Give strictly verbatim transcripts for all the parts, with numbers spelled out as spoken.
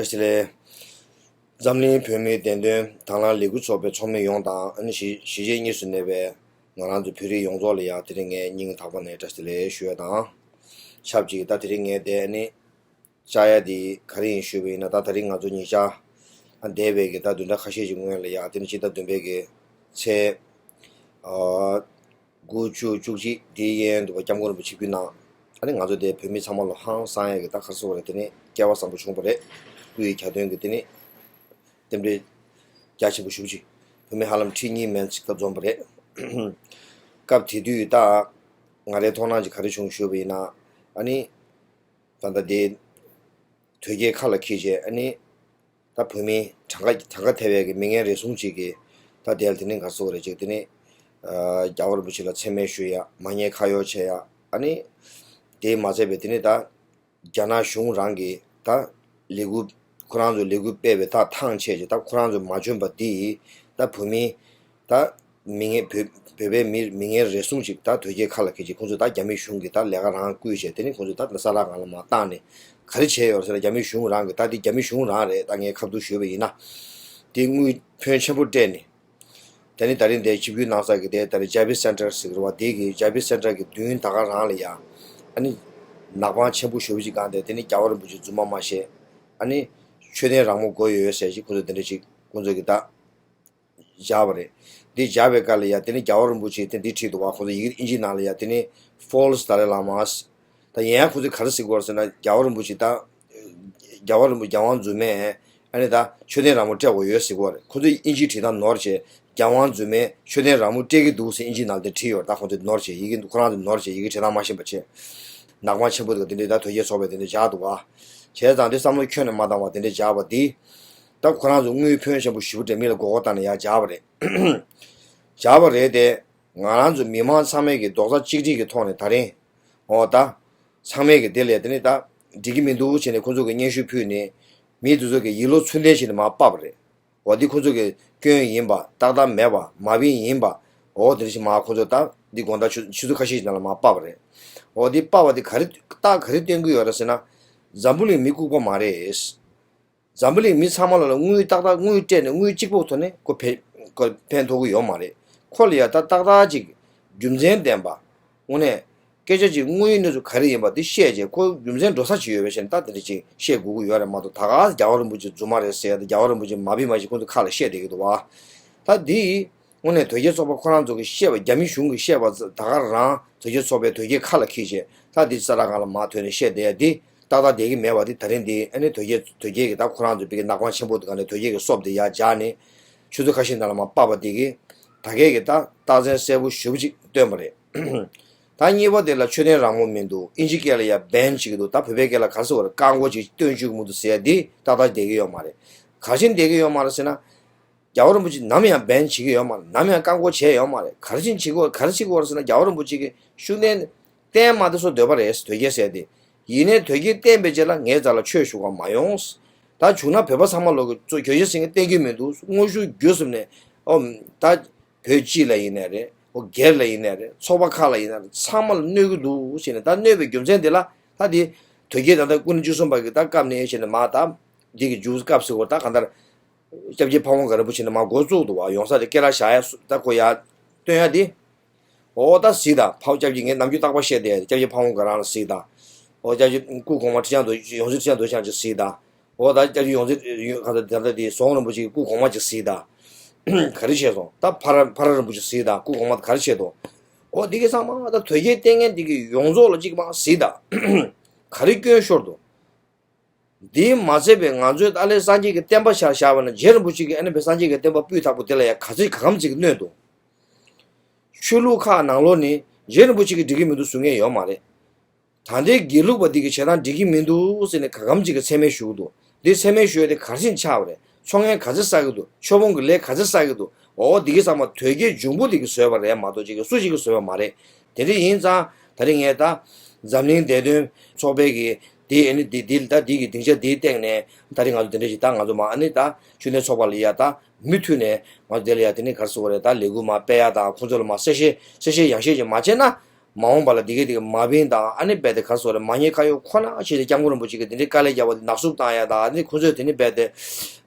བཀྲ་ཤིས་བདེ་ལེགས། འཛམ་གླིང་བོད་མིའི་བདེན་དོན་དང་བླངས་ལས་འགུལ་ཚོགས་པའི་ཚོགས་མི་ཡོངས་དང་། ཨ་ནི་གཞིས་གཞིས་བྱེས་གཉིས་སུ་གནས་པའི་ང་རང་ཚོ་བོད་རིགས་ཡོངས་རྫོགས་ལ་ཡང་དེ་རིང་ངས་སྙིང་ཐག་པ་ནས་བཀྲ་ཤིས་བདེ་ལེགས་ཞུ་ཡ་དང་། ཆབས་ཅིག་ད་དེ་རིང་ངས་དེ་ཨ་ནི་བཅར་ཡ་དེ་ག་རེ་ཡིན་ཞུས་པ་ཡིན་ན། ད་དེ་རིང་ང་ཚོ་ཉེ་ཆར་ཨ་འདས་པའི་གི་ད་བདུན་ཕྲག་ཁ་ཤས་ཀྱི་སྔོན་ལ་ཡང་དེ་ནི་ཕྱི་ཟླ་བདུན་པའི་གི་ཚེས་ཨ་དགུ་བཅུ་བཅུ་གཅིག་དེའི་གཡས་གཡོན་དུ་བ་སྐྱབས་མགོན་རིན་པོ་ཆེ་སྐུ་གནང་། ཨ་ནི་ང་ཚོ་དེ་བོད་མི་ཚང་མ་ལ་ཧང་སང་ཡ་གི་ད་ག་རེ་ཟེར་དགོས་རེད། དེ་ནི་སྐལ་བ་བཟང་པོ་བྱུང་བ་རེད། སྐུ་ཡི་གྱ་སྟོན་གྱི་དེ་ནི་རྟེན་འབྲེལ་རྒྱ་ཆེན་པོ་ཞེ་པོ་ཅིག་བོད་མི་ཧ་ལམ་ཁྲི་གཉིས་མན་ཞིག་ད་འཛོམས་པ་རེད། སྐབས་དེ་དུས་ད་ང་རའི་མཐོང་སྣང་ཅིག་ག་རེ་བྱུང་ཞུས་པ་ཡིན་ན། ཨ་ནི་ད་ལྟ་དེ་དོལ་རྒྱལ་ཁ་ལ་འཁྱེར་བྱས། ཨ་ནི་ད་བོད་མི་གྲངས་ཀ་གྲངས་ཀ་ཐེ་བའི་གི་མི་ངན་རེ་ཟུང་ཅིག་གིས་ད་དེར་དེ་ནི་ག་རེ་ཟེར་དགོས་རེད། ཅིག་དེ་ནི་ཨ་རྒྱལ་བ་རིན་པོ་ཆེ་ལ་མཚན་སྨད་ཞུ་ཡ། མ་ཉེས་ཁ་གཡོག་བྱེད་ཡ། ཨ་ནི་དེ་མ་ཚད་པའི་དེ་ནི་ད་རྒྱ་ནག་གཞུང་རང་གིས་ད་ལས་འགུལ་ཁོ་རང་ཚོས་ལས་འགུལ་སྤེལ་བའི་ད་ཐང་ཆད་ཅིག་ད་ཁོ་རང་ཚོས་མ་འཇོན་པ་དེ་ད་བོད་མི་ད་མི་ངན་བོད་བོད་པའི་མི་མི་ངན་རེ་ཟུང་ཅིག་ད་དོལ་རྒྱལ་ཁ་ལ་འཁྱེར་ཅིག་ཁོང་ཚོས་ད་རྒྱ་མི་གཞུང་གི་ད་ལས་ཀ་རང་བསྐུལ་བྱས། དེ་ནི་ཁོང་ཚོས་ད་ས་ལ་གང་ལ་མ་བཏང་ནས་ག་རེ་བྱས་ཡོད་ཟེར་ན། རྒྱ་མི་གཞུང་རང་གི་ད་དེ་རྒྱ་མི་གཞུང་རང་རེད། ད་ངས་ཁ་བསྡུར་ཞུས་པ་ཡིན་ན། དེ་དངུལ་ཕོན་ཆེན་པོ་སྤྲད་ནས། དེ་ནི་ད་རིང་དེ་ཆིབས་བསྒྱུར་གནང་ས་གི་དེ་ད་རིང་ཇེ་པི་སེན་ཊར་ཟེར་གི་རེད་བ། དེ་གི་ཇེ་པི་སེན་ཊར་གི་མདུན་ད་ག་རང་ལ་ཡ་ཨ་ནི་ནག་པང་ཆེན་པོ་ཞེ་པོ་ཅིག་བཀང་སྟེ། དེ་ནི་རྒྱལ་བ་རིན་པོ་ཆེ་རྫུན་མ་མ་བཤད། ཨ་ནི་མཆོད་རྟེན་རང་མོས་དགོས་ཡོད་ཟེར་ཅིག་ཁོང་ཚོས་དེ་འདྲ་ཅིག་ཁོང་ཚོས་གི་ད་བཞག་པ་རེད། འདི་བཞག་པའི་སྐབས་ལ་ཡ་དེ་ནི་རྒྱལ་བ་རིན་པོ་ཆེས་དེ་འདི་བྲིས་འདུག་བ། ཁོང་ཚོ་ཡི་གེ་ཨིན་ཇི་ནང་ལ་ཡ་དེ་ནི་False Dalai Lamas། ད་ཡིན་ཡང་ཁོང་ཚོས་ག་རེ་ཟེར་གི་ཡོད་རེད་ཟེར་ན། རྒྱལ་བ་རིན་པོ་ཆེ་ད་རྒྱལ་བ་རིན་པོ་རྒྱལ་དབང་རྫུན་མས་ཨ་ནི་ད་མཆོད་རྟེན་རང་མོས་སྤྲད་དགོས་ཡོད་ཟེར་གི་ཡོད་རེད། ཁོང་ཚོས་ཨིན་ཇི་བྲིས་སྟངས་ནོར་བྱས། རྒྱལ་དབང་རྫུན་མས་མཆོད་རྟེན་རང་མོས་སྤྲད་ཀྱི་འདུག་ཟེར་ཨིན་ཇི་ནང་དེ་བྲིས་ཡོད་རེད། ད་ཁོང་ཚོས་ནོར་བྱས། ཡི་གེ་ཁོ་རང་ཚོས་ནོར་བྱས། ཡི་གེ་བྲིས་སྟངས་མ་ཤེས་པ་བྱས། ནག་པང་ཆེན་པོ་དེ་ག་དེ་འདྲའི་ད་དོལ་རྒྱལ་ཚོགས་པས་དེ་འདྲ་བཞག་འདུག་བ། བྱས་ཙང་དེ་བསམ་བློ་ཁྱོན་ནས་མ་བཏང་བ་དེ་འདྲ་བཞག་པ་འདི། ད་ཁོ་རང་ཚོ་དངུལ་ཕོན་ཆེན་པོ་ཞེ་པོ་འདྲ་མི་ལ་མགོ་སྐོར་བཏང་ནས་ཡར་བཞག་པ་རེད། བཞག་པ་རེད་དེ། ང་རང་ཚོ་མི་མང་ཚང་མས་ཀྱི་རྡོག་རྩ་གཅིག་སྒྲིལ་གྱི་ཐོག་ནས་ད་རིང་འོ་ད་ཚང་མས་ཀྱི་དེ་ལས་དེ་ནི་ད་འགྲིག་གི་མི་འདུག་བྱས་ནས་ཁོ་ཚོ་གི་སྙན་ཞུ་ཕུལ་ནས། མི་དེ་ཚོ་གི་ཡིད་བློ་ཚུར་འདེད་བྱས་ནས་མར་ཕབ་པ་རེད། འོ་འདི་ཁོ་ཚོ་གི་སྐྱོན་ཡིན་པ། ཏག་ཏག་མེད་པ། མ་བིན་ཡིན་པ། འོ་དེ་འདྲ་ཞིག་མར་ཁོ་ཚོ་ད་འདི་དགོང་དག་ཆུ་ཆུ་ཚོད་ཁ་ཤས་ཤིག་ནང་ལ་མར་ཕབ་པ་རེད། འོ་འདི་ཕབ་པ་འདི་ག་རེ་རྟགས་ག་རེ་སྟོན་གྱི་ཡོད་རེད་ཟེར་ན། འཛམ་བུ་གླིང་མི་ལྐུགས་པ་མ་རེད། འཛམ་བུ་གླིང་མི་ཚང་མ་ལ་ལ་དངུལ་ཏག་ཏག་དངུལ་སྤྲད་ནས་དངུལ་གཅིག་པོ་ཐོག་ནས་ཁོ་ཕན་ཁོ་ཕན་ཐོགས་ཀྱི་ཡོད་མ་རེད། ཁོ་ལ་ཡ་ད་ཏག་ཏག་ཅིག་རྒྱུ་མཚན་ལྡན་པ། དངོས་གནས་སྐད་ཆ་ཅིག་དངོས་ཡོད་གནས་ཚུལ་ག་རེ་ཡིན་པ་དེ་བཤད་བྱས། ཁོ་རྒྱུ་མཚན་འགྲོ་ས་ཅིག་ཡོད་པའི་ཕྱིར་ད་དེ་འདྲ་ཅིག་བཤད་དགོས་ཀྱི་ཡོད་རེད་མ་གཏོགས། ད་ག་རྒྱལ་བ་རིན་པོ་ཆེ་རྫུན་མ་རེད་ཟེར་ཡ་དེ། རྒྱལ་བ་རིན་པོ་ཆེ་མ་བིན་མ་བྱིན་ཁོང་ཚོ་ཁ་ལ་བཤད་བསྡད་ཀྱི་འདུག་བ། ད་འདི་དངོས་གནས་དོལ་རྒྱལ་ཚོགས་པ་ཁོ་རང་ཚོ་གིས་བཤད་པ། རྒྱ་མི་གཞུང་གིས་བཤད་པ་ད་ག་རང་དོལ་རྒྱལ་ཚོགས་པས་དོལ་རྒྱལ་ཁ་ལ་འཁྱེར་བྱས། ད་འདི་ས་ར་གང་ལ་མར་ཐོན་ནས་བཤད་བསྡད་ཡ་འདི། ཏག་ཏག་བསྡད་ཀྱི་མེད་པ་དེ་ད་རིང་འདི་ཨ་ནི་དོལ་རྒྱལ་དོལ་རྒྱལ་གྱི་ད་ཁོ་རང་ཚོ་བི་གི་ནག་པང་ཆེན་པོ་དེ་ག་ནས་དོལ་རྒྱལ་གྱི་སོབ་དེ་ཡར་སྦྱར་ནས་ཆུ་ཚོད་ཁ་ཤས་ནང་ལ་མར་ཕབ་པ་དེ་གིས་ད་གས་ཀྱི་ད་རྟགས་མཚན་གསལ་པོ་ཞེ་པོ་ཅིག་སྟོན་པ་རེད། ད་གཉིས་པ་དེ་ལ་མཆོད་རྟེན་རང་མོས་མི་འདུག་ཨིན་ཇི་སྐད་ལ་ཡ་བེན་བྱེད་ཀྱི་འདུག་ད་བོད་པའི་སྐད་ལ་ག་རེ་ཟེར་བ་རེད། བཀག་འགོག་ཅིག་སྟོན་བཅུག་གི་མི་འདུག་ཟེར་ཡ་འདི་ཏག་ཏག་བསྡད་ཀྱི་ཡོད་མ་རེད། ག་རེ་བྱས་ནས་བསྡད་ཀྱི་ཡོད་མ་རེད་ཟེར་ན། རྒྱལ་བ་རིན་པོ་ཆེ་ནམ་ཡང་བེན་བྱེད་ཀྱི་ཡོད་མ་རེད། ནམ་ཡང་བཀག་འགོག་བྱས་ཡོད་མ་རེད། ག་རེ་བྱས་ནས་བྱེད་ཀྱི་ཡོད། ག་རེ་བྱེད་ཀྱི་ཡོད་རེད་ཟེར་ན། རྒྱལ་བ་རིན་པོ་ཆེ་གི་ཤུགས་ལྡན་བསྟེན་མ་བསྟེན་སོགས་འདོད་པ་རེད། དོལ་རྒྱལ་ཟེར་དེ། ཡིན་ནའི་དོལ་རྒྱལ་བསྟེན་པའི་རྗེས་ལ་ངའི་རྩ་ལ་ཆོས་ཞུ་ག་མ་ཡོང་། ད་བྱུང་ན་བོད་པ་ཚང་མ་ལོག་གི་གཙོ་གྱོད་གཞི་ཟིན་གི་བསྟེན་གྱི་མི་འདུག་དངོས་ཤུགས་བརྒྱུད་གསུམ་ནས་ཨོ་ད་བོད་སྤྱི་ལ་ཡིན་ནའི་རེད། ཨོ་སྒེར་ལ་ཡིན་ནའི་རེད། ཚོགས་པ་ཁག་ལ་ཡིན་ནའི་རེད། ཚང་མ་ལ་གནོད་གི་འདུག་ཟེར་ནས། ད་གནོད་པའི་རྒྱུ་མཚན་དེ་ལ་ད་དེ་དོལ་རྒྱལ་ད་ལྟ་སྐུ་ཕྲེང་བཅུ་གསུམ་པ་གི་ད་སྐབས་ནས་བྱས་ནས་མར་ད་འདི་གི་མཇུག་སྐབས་ཟེར་བ་ད་གང་ལྟར། སྐྱབས་རྗེ་ཕ་བོང་ཁ་རིན་པོ་ཆེ་ནས་མར་འགོ་བཙུགས་འདུག་བ། ཡོང་ས་དེ་སྐེ་རགས་བཞག་ཡ་སུ་ད་ཁོ་ཡར་སྟོན་ཡ་དེ། འོ་ད་གཟིགས་དང་། ཕ་སྐྱབས་རྗེ་ངས་ནམ་རྒྱུན་རྟག་པར་བཤད་བསྡད་ཡ་དེ། སྐྱབས་རྗེ་ཕ་བོང་ཁ་རང་ལ་གཟིགས་དང་། འོ་སྐྱབས་རྗེ་སྐུ་གོང་མ་ཁྲི་བྱང་རྡོ་ཡོངས་འཛིན་ཁྲི་བྱང་རྡོ་རྗེ་འཆང་ཅིག་གཟིགས་དང་། འོ་ད་སྐྱབས་རྗེ་ཡོངས་འཛིན་གང་ལྟར་ད་ལྟ་དེ་ཟོང་རིན་པོ་ཆེ་གི་སྐུ་གོང་མ་ཅིག་གཟིགས་དང་། ག་རེ་བྱས་སོང་། ད་ཕ་ར་ཕ་ར་རིན་པོ་ཆེ་གཟིགས་དང་། སྐུ་གོང་མ་ག་རེ་བྱས་འདུག་འོ་འདི་གི་ཚང་མ་ད་དོལ་རྒྱལ་བསྟེན་མཁན་འདི་གི་ཡོངས་རྫོགས་ལ་གཅིག་མར་གཟིགས་དང་། ག་རེ་སྐྱོན་ཤོར་འདུག་འདིས་མ་ཚད་པའི་ང་ཚོའི་ད་ལྟའི་སངས་རྒྱས་ཀྱི་བསྟན་པ་ཆ་བཞག་པ་ན། རྗེ་རིན་པོ་ཆེ་གིས་ཨ་ནི་བོད་སངས་རྒྱས་ཀྱི་བསྟན་པ་སྤུས་དག་པོ་དེ་ལ་ཡང་ག་ཚོད་ག་གམ་ཅིག་གནོད་འདུག་ཆོས་ལུགས་ཁག་ནང་ལོགས་ནས་རྗེ་རིན་པོ་ཆེ་གིས་འགྲིག་གི་མི་འདུག་ཟེར་མཁན་ཡོད་མ་རེད། ད་ལྟའི་དགེ་ལུགས་པ་འདི་གིས་བྱེད་སྟངས་འགྲིག་གི་མི་འདུག་ཟེར་ནས་ག་གམ་ཅིག་གི་མཚན་སྨད་ཞུ་གི་འདུག་འདི་མཚན་སྨད་ཞུ་ཡ་དེ་ག་རེ་བྱས་ནས་ཆགས་པ་རེད། ཚོགས་ངན་ག་ཚོད་བསགས་ཀྱི་འདུག་ཆོས་སྤོང་གི་ལས་ག་ཚོད་བསགས་ཀྱི་འདུག་འོ་འདི་གི་ཚང་མ་དོལ་རྒྱལ་འབྱུང་པོ་འདི་གིས་བཟོས་པ་རེད་མ་གཏོགས་ཅིག་གི་སུ་ཞིག་གིས་བཟོས་པ་མ་རེད། དེ་འདྲ་ཡིན་ཙང་ད་རིང་ངས་ད་འཛམ་གླིང་བདེན་དོན་ཚོགས་པའི་གི་དེ་ཨ་ནི་དེ་དེ་ད་དེ་གི་སྡིངས་ཆ་དེའི་སྟེང་ནས་ད་རིང་ང་ཚོ་དེ་འདྲ་ཞིག་ད་ང་ཚོ་མ་ཨ་ནི་ད་ཤུགས་ལྡན་ཚོགས་པ་ལ་ཡ་ད་མུ་མཐུད་ནས་ང་ཚོ་དེ་ལ་ཡ་དེ་ནི་ག་རེ་ཟེར་དགོས་རེད། ད་ལས་འགུལ་མར་སྤེལ་ཡ་དང་། ཁོང་ཚོ་ལ་མར་གསལ་བཤད་གསལ་བཤད་ཡང་བཤད་ཅིག་མ་བྱས་ན། མ་འོངས་པ་ལ་དེ་གའི་དེ་གའི་མ་བིན་དང་ཨ་ནི་རྦད་དེ་ག་རེ་ཟེར་དགོས་རེད། མ་ཉེས་ཁ་གཡོག་ཁོ་ན་ཞིག་དེ་སྐྱབས་མགོན་རིན་པོ་ཆེ་གིས་དེ་འདྲའི་དཀའ་ལས་བརྒྱབ་པ་དེ་ནག་བསུབ་བཏང་ཡ་དང་། ཨ་ནི་ཁོ་ཚོས་དེ་ནི་རྦད་དེ་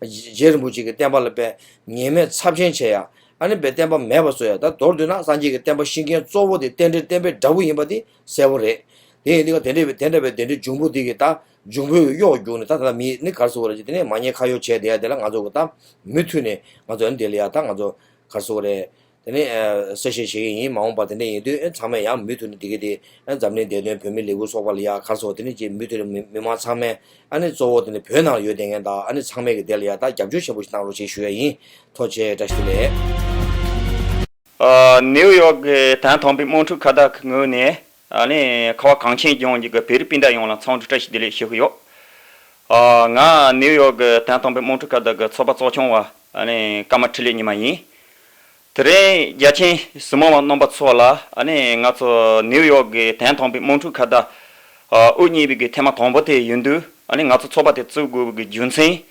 རྗེ་རིན་པོ་ཆེ་གི་བསྟན་པ་ལ་རྦད་ཉེས་མེད་ཚབས་ཆེན་བྱེད་ཡ། ཨ་ནི་རྦད་བསྟན་པ་མེད་པ་བཟོ་ཡ། ད་མདོར་བསྡུས་ན་སངས་རྒྱས་ཀྱི་བསྟན་པ་བཤིག་མཁན་གཙོ་བོ་དེ་རྟེན་འབྲེལ་བསྟན་པའི་དགྲ་བོ་ཡིན་པ་དེ་གསལ་པོ་རེད། དེ་ཡིན་དུས་དེ་འདྲ་བའི་དེ་འདྲ་བའི་དེ་འདྲའི་འབྱུང་པོ་དེ་གི་ད་འབྱུང་པོའི་གཡོག་རྒྱུག་ནས་ད་ད་མི་ནི་ག་རེ་ཟེར་དགོས་རེད། དེ་ནས་མ་ཉེས་ཁ་གཡོག་བྱས་བསྡད་ཡ་དེ་ལ་ང་ཚོ་གི་ད་མུ་མཐུད་ནས་ང་ཚོ་ཨ་ནི་དེ་ལ་ཡ་ད་ང་ཚོ་ག་རེ་ཟེར་དགོས་རེད། དེ་ནས་ཨ་གསལ་བཤད་བྱེད་ཀྱི་ཡིན། མ་འོངས་པ་དེ་འདྲ་ཡིན་དུས་ཨ་ཚང་མས་ཡང་མུ་མཐུད་ནས་དེ་ག་དེ་ཨ་འཛམ་གླིང་བདེ་དོན་བོད་མིའི་ལས་འགུལ་ཚོགས་པ་ལ་ཡ་ག་རེ་ཟེར་དགོས། དེ་འདྲ་ཅིག་མུ་མཐུད་ནས་མི་མི་མང་ཚང་མས་ཨ་ནི་གཙོ་བོ་དེ་ནི་བོད་ནང་ལ་ཡོད་བསྡད་མཁན་དང་ཨ་ནི་ཚང་མས་ཀྱི་དེ་ལ་ཡ་ད་རྒྱབ་སྐྱོར་ཆེན་པོ་ཞིག་གནང་རོགས་ཞེས་ཞུ་ཡ་ཡིན། ཐུགས་རྗེ་ཆེ། བཀྲ་ཤིས་བདེ་ལེགས། ཨ་ནེའུ་ཡོག་གི་དན་དམ་པའི་དམངས་ཁྲོད་ཁ་བརྡ་གི་ངོས་ནས་ཨ་ནི་ཁ་བ་གངས་ཅན་ལྗོངས་ཀྱི་བོད་རིགས་སྤུན་ཟླ་ཡོངས་ལ་འཚམས་འདྲི་བཀྲ་ཤིས་བདེ་ལེགས་ཞུ་གི་ཡོད། ཨ་ང་ནེའུ་ཡོག་གི་དན་དམ་པའི་དམངས་ཁྲོད་ཁ་བརྡ་གི་ཚོགས་པ་གཙོ་སྐྱོང་བ་ཨ་ནི་ཀརྨ་འཕྲིན་ལས་ཉི་མ་ཡིན། དེ་རིང་རྒྱལ་ཆེན་གཟིགས་མོ་བ་རྣམ་པ་ཚོ་ལ་ཨ་ནི་ང་ཚོ་ནེའུ་ཡོག་གི་དན་དམ་པའི་དམངས་ཁྲོད་ཁ་བརྡ་ཨ་དབུ་བརྙེས་པའི་གི་ཐེངས་མ་དང་པོ་དེ་ཡིན་དུས་ཨ་ནི་ང་ཚོ་ཚོགས་པ་དེ་བཙུགས་དགོས་པའི་གི་རྒྱུ་མཚན།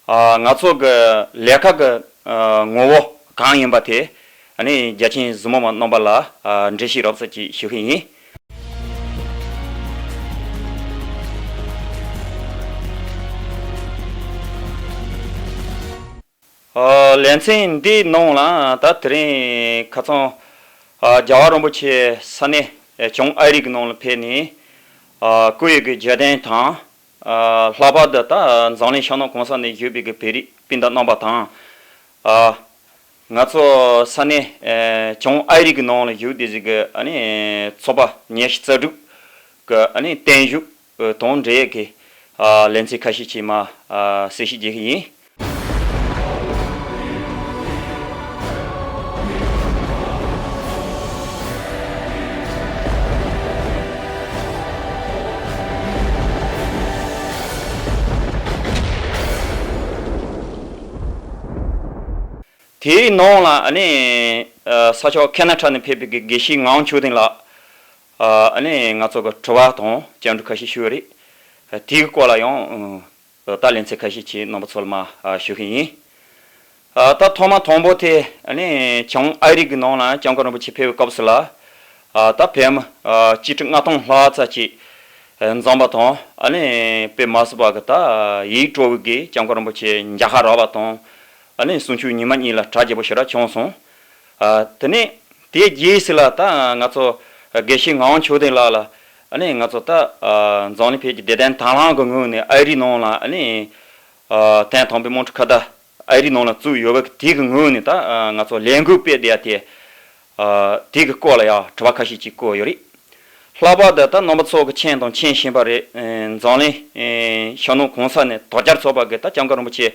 ཨ་ང་ཚོ་གི་ལས་ཀ་གི་ཨ་ངོ་བོ་གང་ཡིན་པ་དེ་ཨ་ནི་རྒྱལ་ཆེན་གཟིགས་མོ་བ་རྣམ་པ་ལ་ཨ་འགྲེལ་བཤད་རོབ་ཙམ་ཅིག་ཞུ་གི་ཡིན། ཨ་ལེ་ཚན་འདིའི་ནང་ལ་ད་དེ་རིང་ཁ་སང་ཨ་རྒྱལ་བ་རིན་པོ་ཆེ་ས་གནས་ཨ་བྱང་ཨ་རི་གི་ནང་ལ་ཕེབས་ནས་ཨ་སྐུ་ཡི་གི་རྒྱལ་དོན་དང་། ཨ་ལྷག་པར་དུ་ད་འཛམ་གླིང་ཤར་ནུབ་གང་ས་ནས་བཞུགས་པའི་གི་བོད་རིགས་སྤུན་ཟླ་རྣམ་པ་དང་། ཨ་ང་ཚོ་ས་གནས་ཨ་བྱང་ཨ་རི་གི་ནང་ལ་བཞུགས་བསྡད་ཟིག་གི་ཨ་ནི་ཚོགས་པ་ཉི་ཤུ་རྩ་དྲུག་གི་ཨ་ནི་བརྟན་བཞུགས་དང་འབྲེལ་གི་ཨ་ལེ་ཚན་ཁ་ཤས་ཅིག་མར་ཨ་གསལ་བཤད་བྱེད་ཀྱི་ཡིན། དེའི་ནང་ལ་ཨ་ནི་ཨ་ས་ཕྱོགས་ཁེ་ན་ཌ་ནས་ཕེབས་པའི་དགེ་བཤེས་ངག་དབང་ཆོས་ལྡན་ལགས་ཨ་ནི་ང་ཚོ་གི་དྲི་བ་དང་བཅར་འདྲི་ཁ་ཤས་ཞུས་པ་རེད། དེའི་སྐོར་ལ་ཡང་ད་ལེ་ཚན་ཁ་ཤས་ཅིག་རྣམ་པ་ཚོ་ལ་མར་ཞུ་གི་ཡིན། ཨ་ད་ཐོག་མ་དང་པོ་དེ་ཨ་ནི་བྱང་ཨ་རི་གི་ནང་ལ་སྐྱབས་མགོན་རིན་པོ་ཆེ་ཕེབས་པའི་སྐབས་སུ་ལ་ཨ་ད་བོད་མི་ཨ་སྐྱིད་ཁྲི་ལྔ་སྟོང་ལྷག་ཙམ་ཅིག་འཛོམས་པ་དང་ཨ་ནི་དཔེ་མ་སྲིད་པ་གི་ད་ཡིད་སྤྲོ་བའི་གི་སྐྱབས་མགོན་རིན་པོ་ཆེ་མཇལ་ཁ་རག་པ་དང་ཨ་ནི་གསུང་ཆོས་ཉི་མ་གཉིས་ལ་གྲ་རྒྱས་པོ་ཞེ་དྲག་བྱུང་སོང་། ཨ་དེ་ནས་དེའི་རྗེས་སུ་ལ་ད་ང་ཚོ་དགེ་བཤེས་ངག་དབང་ཆོས་ལྡན་ལགས་ལ་ཨ་ནི་ང་ཚོ་ད་ཨ་འཛམ་གླིང་བོད་ཀྱི་བདེ་དོན་དང་བླངས་ཀྱི་ངོས་ནས་ཨ་རི་ནང་ལ་ཨ་ནི་ཨ་དན་དམ་པའི་དམངས་ཁྲོད་ཁ་བརྡ་ཨ་རི་ནང་ལ་བཙུགས་ཡོད་པ་དེ་གི་ངོས་ནས་ད་ཨ་ང་ཚོ་ལས་འགུལ་སྤེལ་བསྡད་ཡ་དེ་ཨ་དེ་གི་སྐོར་ལ་ཡང་དྲི་བ་ཁ་ཤས་ཅིག་བཀོད་ཡོད་རེད། ལྷག་པར་དུ་ད་རྣམ་པ་ཚོ་གི་མཁྱེན་དང་མཁྱེན་བཞིན་པ་རེད། ཨེ་འཛམ་གླིང་ཨེ་ཤར་ནུབ་གང་ས་ནས་དོལ་རྒྱལ་ཚོགས་པ་གི་ད་སྐྱབས་མགོན་རིན་པོ་ཆེ་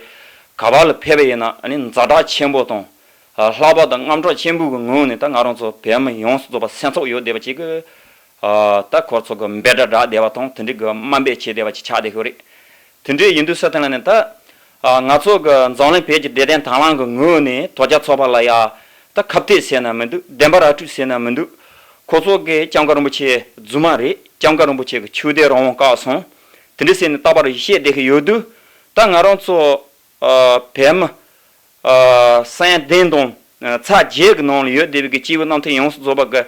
ག་པར་ལ་ཕེབས་པ་ཡིན་ན་ཨ་ནི་ཛ་དྲག་ཆེན་པོ་དང་ཨ་ལྷག་པར་དུ་དངངས་སྐྲག་ཆེན་པོ་གི་ངང་ནས་ད་ང་རང་ཚོ་བོད་མི་ཡོངས་སུ་རྫོགས་པ་སེམས་ཚོར་ཡོད་བསྡད་པ་ཅིག་གི་ཨ་ད་ཁོ་ཚོ་གི་འབོད་སྒྲ་བསྒྲགས་བསྡད་པ་དང་དེ་འདྲའི་གི་དམའ་འབེབས་བྱས་བསྡད་པ་ཅིག་ཆགས་བསྡད་ཡོད་རེད། དེ་འདྲའི་ཡིན་དུས་ས་དེ་ལ་ནི་ད་ཨ་ང་ཚོ་གི་འཛམ་གླིང་བོད་ཀྱི་བདེ་དོན་དང་བླངས་ཀྱི་ངོས་ནས་དོལ་རྒྱལ་ཚོགས་པ་ལ་ཡ་ད་ཁ་གཏད་ཟེར་ན་མི་འདུག་བདེན་པ་ར་སྤྲོད་ཟེར་ན་མི་འདུག་ཁོ་ཚོ་གི་སྐྱབས་མགོན་རིན་པོ་ཆེ་རྫུན་མ་རེད། སྐྱབས་མགོན་རིན་པོ་ཆེ་གི་ཆོས་དད་རང་དབང་བཀག་སོང་། དེ་འདྲ་ཟེར་ནས་རྟག་པར་བཤད་བསྡད་ཀྱི་ཡོད་དུས་ད་ང་རང་ཚོ་ཨ་བོད་མི་ཨ་སེམས་གཏིང་དང་ཚ་རྒྱས་ཀྱི་ནང་ལ་ཡོད་བསྡད་པའི་གི་སྐྱེས་བུ་རྣམ་ཐོས་ཡོངས་སུ་རྫོགས་པ་གི་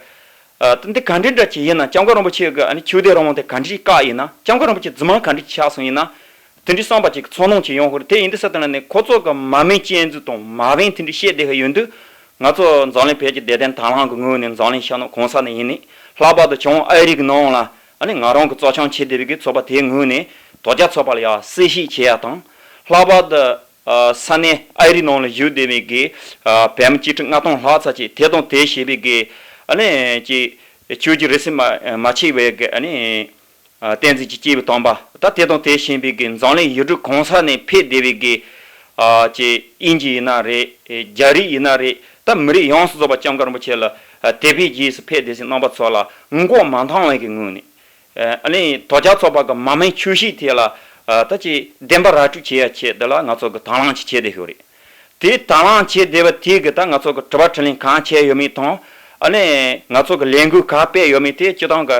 ཨ་ད་འདི་ག་འདྲའི་འདྲ་ཅིག་ཡིན་ན། སྐྱབས་མགོན་རིན་པོ་ཆེ་གི་ཨ་ནི་ཆོས་དད་རང་དབང་དེ་ག་འདྲ་ཞིག་བཀག་ཡིན་ན། སྐྱབས་མགོན་རིན་པོ་ཆེ་རྫུན་མ་ག་འདྲ་ཞིག་ཆགས་སོང་ཡིན་ན། དེ་འདྲའི་བསམ་པ་ཅིག་ཚོར་སྣང་ཅིག་ཡོང་གི་རེད། དེ་ཡིན་དུས་ས་དེ་ལ་ནི་ཁོ་ཚོ་གི་མ་མིན་སྤྱོད་འཇུག་དང་མ་བིན་དེ་འདྲ་བཤད་བསྡད་ཀྱི་ཡོད་དུས་ང་ཚོ་འཛམ་གླིང་བོད་ཀྱི་བདེ་དོན་དང་བླངས་ཀྱི་ངོས་ནས་འཛམ་གླིང་ཤར་ནུབ་གང་ས་ནས་ཡིན་ནི། ལྷག་པར་དུ་བྱང་ཨ་རི་གི་ནང་ལ་ཨ་ནི་ང་རང་གི་གཙོ་འཆམ་བྱེད་བསྡད་པའི་གི་ཚོགས་པ་དེའི་ངོས་ནས་དོལ་རྒྱལ་ཚོགས་པ་ལ་ཡང་གསལ་བཤད་བྱེད་ཡ་དང་། ལྷག་པར་དུ་ཨ་ས་གནས་ཨ་རི་ནང་ལ་བཞུགས་བསྡད་པའི་གི་ཨ་བོད་མི་སྐྱིད་ཁྲི་ལྔ་སྟོང་ལྷག་ཙམ་ཅིག་དེ་དང་དེ་བྱས་པའི་གི་ཨ་ནི་ཅིག་ཆོས་ཀྱི་རིག་གསུམ་མ་མ་ཕྱེད་པའི་གི་ཨ་ནི་ཨ་བསྟན་འཛིན་གྱི་སྐྱེས་བུ་དམ་པ་ད་དེ་དང་དེ་བཞིན་པའི་གི་འཛམ་གླིང་ཡུལ་གྲུ་གང་ས་ནས་ཕེབས་བསྡད་པའི་གི་ཨ་ཅིག་དབྱིན་ཇི་ཡིན་ན་རེད། རྒྱ་རིགས་ཡིན་ན་རེད། ད་མི་རིགས་ཡོངས་སུ་རྫོགས་པ་སྐྱབས་མགོན་རིན་པོ་ཆེ་ལ་ཨ་དད་པའི་རྗེས་སུ་ཕེབས་བསྡད་ཟིན་རྣམ་པ་ཚོ་ལ་མགོ་མ་འཐོམས་པའི་གི་ངོས་ནས། ཨ་ནི་དོལ་རྒྱལ་ཚོགས་པ་གི་མ་མིན་ཆོས་བཤད་དེ་ལ་ཨ་ད་ཅིག་བདེན་པ་ར་སྤྲོད་བྱེད་ཡ་ཆེད་དེ་ལ་ང་ཚོ་གི་དང་བླངས་ཅིག་བྱེད་བསྡད་ཡོད་རེད། དེ་དང་བླངས་བྱེད་བསྡད་པ་དེ་གི་ད་ང་ཚོ་གི་དྲི་བ་དྲིས་ལན་གང་བྱས་ཡོད་མེད་དང་། ཨ་ནི་ང་ཚོ་གི་ལས་འགུལ་ག་སྤེལ་ཡོད་མེད་དེ་སྤྱི་བཏང་གི་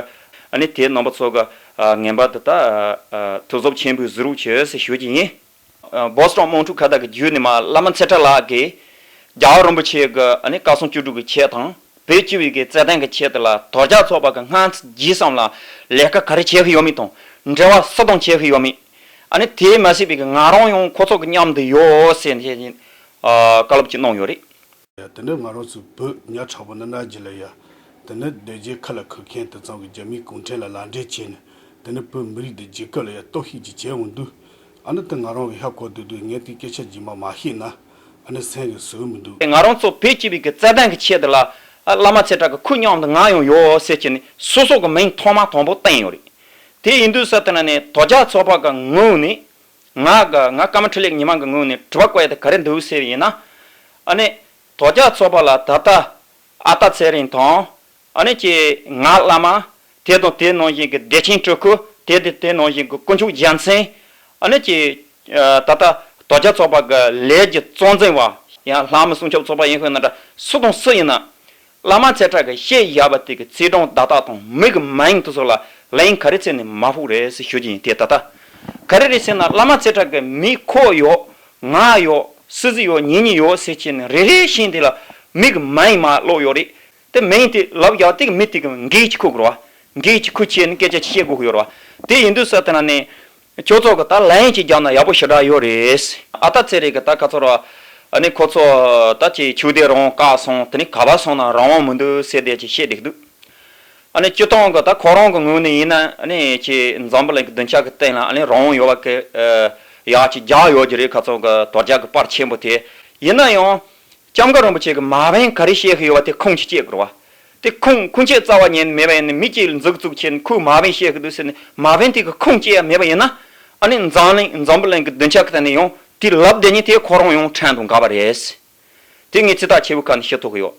ཨ་ནི་དེ་རྣམ་པ་ཚོ་གི་ཨ་ངན་པ་དེ་ད་ཨ་ཐུགས་སྟོབས་ཆེན་པོས་གཟིགས་རོགས་བྱོས་ཟེར་ཞུ་རྒྱུ་ཡིན། ཨ་བོ་སི་ཊོན་དམངས་ཁྲོད་ཁ་བརྡ་གི་བརྒྱུད་ནས་མར་བླ་མ་ཚེ་ཁྲ་ལགས་ཀྱིས་རྒྱལ་བ་རིན་པོ་ཆེ་གི་ཨ་ནི་བཀའ་སྲུང་བཅུ་དྲུག་གི་ཆེད་དང་། བོད་སྤྱི་པའི་གི་རྩ་དོན་གྱི་ཆེད་དུ་ལ་དོལ་རྒྱལ་ཚོགས་པ་གི་སྔ་ཕྱི་རྗེས་གསུམ་ལ་ལས་ཀ་ག་རེ་བྱེད་ཀྱི་ཡོད་མེད་དང་འབྲེལ་བ་སུ་དང་བྱེད་ཀྱི་ཡོད་མེད། ཨ་ནི་དེ་མ་ཟད་པའི་གི་ང་རང་ཡང་ཁོ་ཚོ་གི་མཉམ་དུ་ཡོད་ཟེར་ནས་བཀའ་སློབ་ཅིག་གནང་ཡོད་རེད། དེ་ནི་ང་རང་ཚོའི་བོད་ཉག་ཕྲ་བོ་ནི་ན་རྒྱུ་ལ་ཡ། དེ་ནི་སྡོད་རྒྱུའི་ཁ་ལ་ཁུར་མཁན་དེ་ཚང་གི་རྒྱ་མིའི་གུང་ཁྲན་ལ་ལག་འབྲེལ་བྱས་ནས། དེ་ནི་བོད་མི་རིགས་དེ་རྒྱུད་སྐུད་ལ་ཡ་གཏོར་བཤིག་ཅིག་བྱས་འོང་དུས། ཨ་ནི་དེ་ང་རང་གི་ཧ་གོ་སྡོད་དུས་ངས་དེའི་སྐད་ཆ་རྗེས་མ་མ་བཤད་ན། ཨ་ནི་སེམས་ཀྱི་བཟོད་མི་འདུག་ང་རང་ཚོ་བོད་སྤྱི་པའི་གི་རྩ་དོན་གི་ཆེད་དུ་ལ། ཨ་བླ་མ་ཚེ་བཀྲ་གི་ཁོའི་མཉམ་དུ་ང་ཡང་ཡོད་ཟེར་གྱི་ནས་སོ་སོ་གི་མིང་ཐོག་མ་དང་པོ་བཏོན་ཡོད་རེད། དེ་ཡིན་དུས་ས་དེ་ན་ནས་དོལ་རྒྱལ་ཚོགས་པ་གི་ངོས་ནས། ང་གི་ང་ཀརྨ་འཕྲིན་ལས་ཉི་མ་གི་ངོས་ནས་དྲི་བ་བཀོད་ཡ་དེ་ག་རེ་འདུག་ཟེར་བ་ཡིན་ན། ཨ་ནི། དོལ་རྒྱལ་ཚོགས་པ་ལ་ད་ལྟ། ཨ་སྟག་ཚེ་རིང་དང་། ཨ་ནི་ཀྱི་ང་བླ་མ། དེ་དང་དེ་ནང་བཞིན་གྱི་བདེ་ཆེན་སྤྲུལ་སྐུ། དེ་དེ་དེ་ནང་བཞིན་གྱི་དཀོན་མཆོག་རྒྱལ་མཚན། ཨ་ནི་ཀྱི། ད་ལྟ་དོལ་རྒྱལ་ཚོགས་པ་གི་ལས་ཀྱི་གཙོ་འཛིན་པ། ཡང་ལྷ་མོ་སྲུང་སྐྱོབ་ཚོགས་པ་ཡིན་ཤོད་ན་འདྲ་སུ་དང་སུ་ཡིན་ན། བླ་མ་ཚེ་བཀྲ་གི་བཤད་བཞག་པ་དེ་གི་ཚེས་གྲངས་བརྡ་རྟགས་དང་མི་གི་མིང་དེ་ཚོ་ལ་ལན་ག་རེ་བྱས་ནས་མ་ཕོག་རེད་ཟེར་ཞུ་རྒྱུ་ཡིན་དེ་ད་ལྟ། ག་རེ་རེད་ཟེར་ན་བླ་མ་ཚེ་བཀྲ་གི་མི་ཁོ་ཡོད། ང་ཡོད། སི་སི་ཡོད། ཉེ་ཉེ་ཡོད་ཟེར་བྱས་ནས་རེ་རེ་བཞིན་དེ་ལ་མི་གི་མིང་མར་ཀློག་ཡོད་རེད། དེ་མིང་དེ་ལབ་ཡག་དེ་གི་མི་དེ་གི་འགན་ཅིག་འཁུར་དགོས་རེད་བ། འགན་ཅིག་འཁུར་བྱས་ནས་སྐད་ཆ་ཅིག་བཤད་དགོས་ཀྱི་ཡོད་རེད་བ། དེ་ཡིན་དུས་ས་དེ་ན་ནས། ཁྱོད་ཚོ་གི་ད་ལན་ཅིག་རྒྱག་ན་ཡག་པོ་ཞེ་དྲག་ཡོད་རེད། ཨ་སྟག་ཚེ་རིང་གི་ད་ཁ་ཚོར་བ། ཨ་ནི་ཁོ་ཚོ་ད་ཅིག་ཆོས་དད་རང་དབང་བཀག་སོང་དེ་ནི་ག་པར་སོང་ན་རང་དབང་མི་འདུག་ཟེར་དེ་ཅིག་བཤད་བསྡད་ཀྱི་འདུག་ཨ་ནི་སྤྱིར་བཏང་གི་ད་ཁོ་རང་གི་ངོས་ནས་ཡིན་ན་ཨ་ནི་ཅིག་འཛམ་བུ་གླིང་གི་སྡིངས་ཆ་གི་སྟེང་ལ་ཨ་ནི་རང་དབང་ཡོད་པ་གི་ཡག་ཅིག་རྒྱག་ཡོད་ཀྱི་རེད། ཁ་ཚོར་གི་དོལ་རྒྱལ་གི་པར་ཆེན་པོ་དེ་ཡིན་ན་ཡང་། སྐྱབས་མགོན་རིན་པོ་ཆེ་གི་མ་དཔོན་ག་རེ་བཤད་གི་ཡོད་པ་དེ་ཁུངས་ཅིག་བཅད་དགོས་རེད་བ། དེ་ཁུངས་ཁུངས་ཆད་རྩ་བ་ཉིད་ནས་མེད་པ་ཡིན་ན་མི་གཅིག་ལ་མཛུབ་བཙུགས་བྱས་ནས་ཁོས་མ་དཔོན་བཤད་གི་འདུག་ཟེར་ནས་མ་དཔོན་དེ་གི་ཁུངས་བཅད་ཡ་མེད་པ་ཡིན་ན། ཨ་ནི་འཛམ་གླིང་འཛམ་བུ་གླིང་གི་སྡིངས་ཆ་གི་སྟེང་ནས་ཡང་དེ་ལབ་བསྡད་མཁན་དེ་ཁོ་རང་ཡང་ཕྲན་དང་འགལ་བ་རེད། དེ་ངས་ཚིག་ཐག་ཆོད་པོ་ག་ནས་ཤེས་ཐུབ་གི་ཡོད།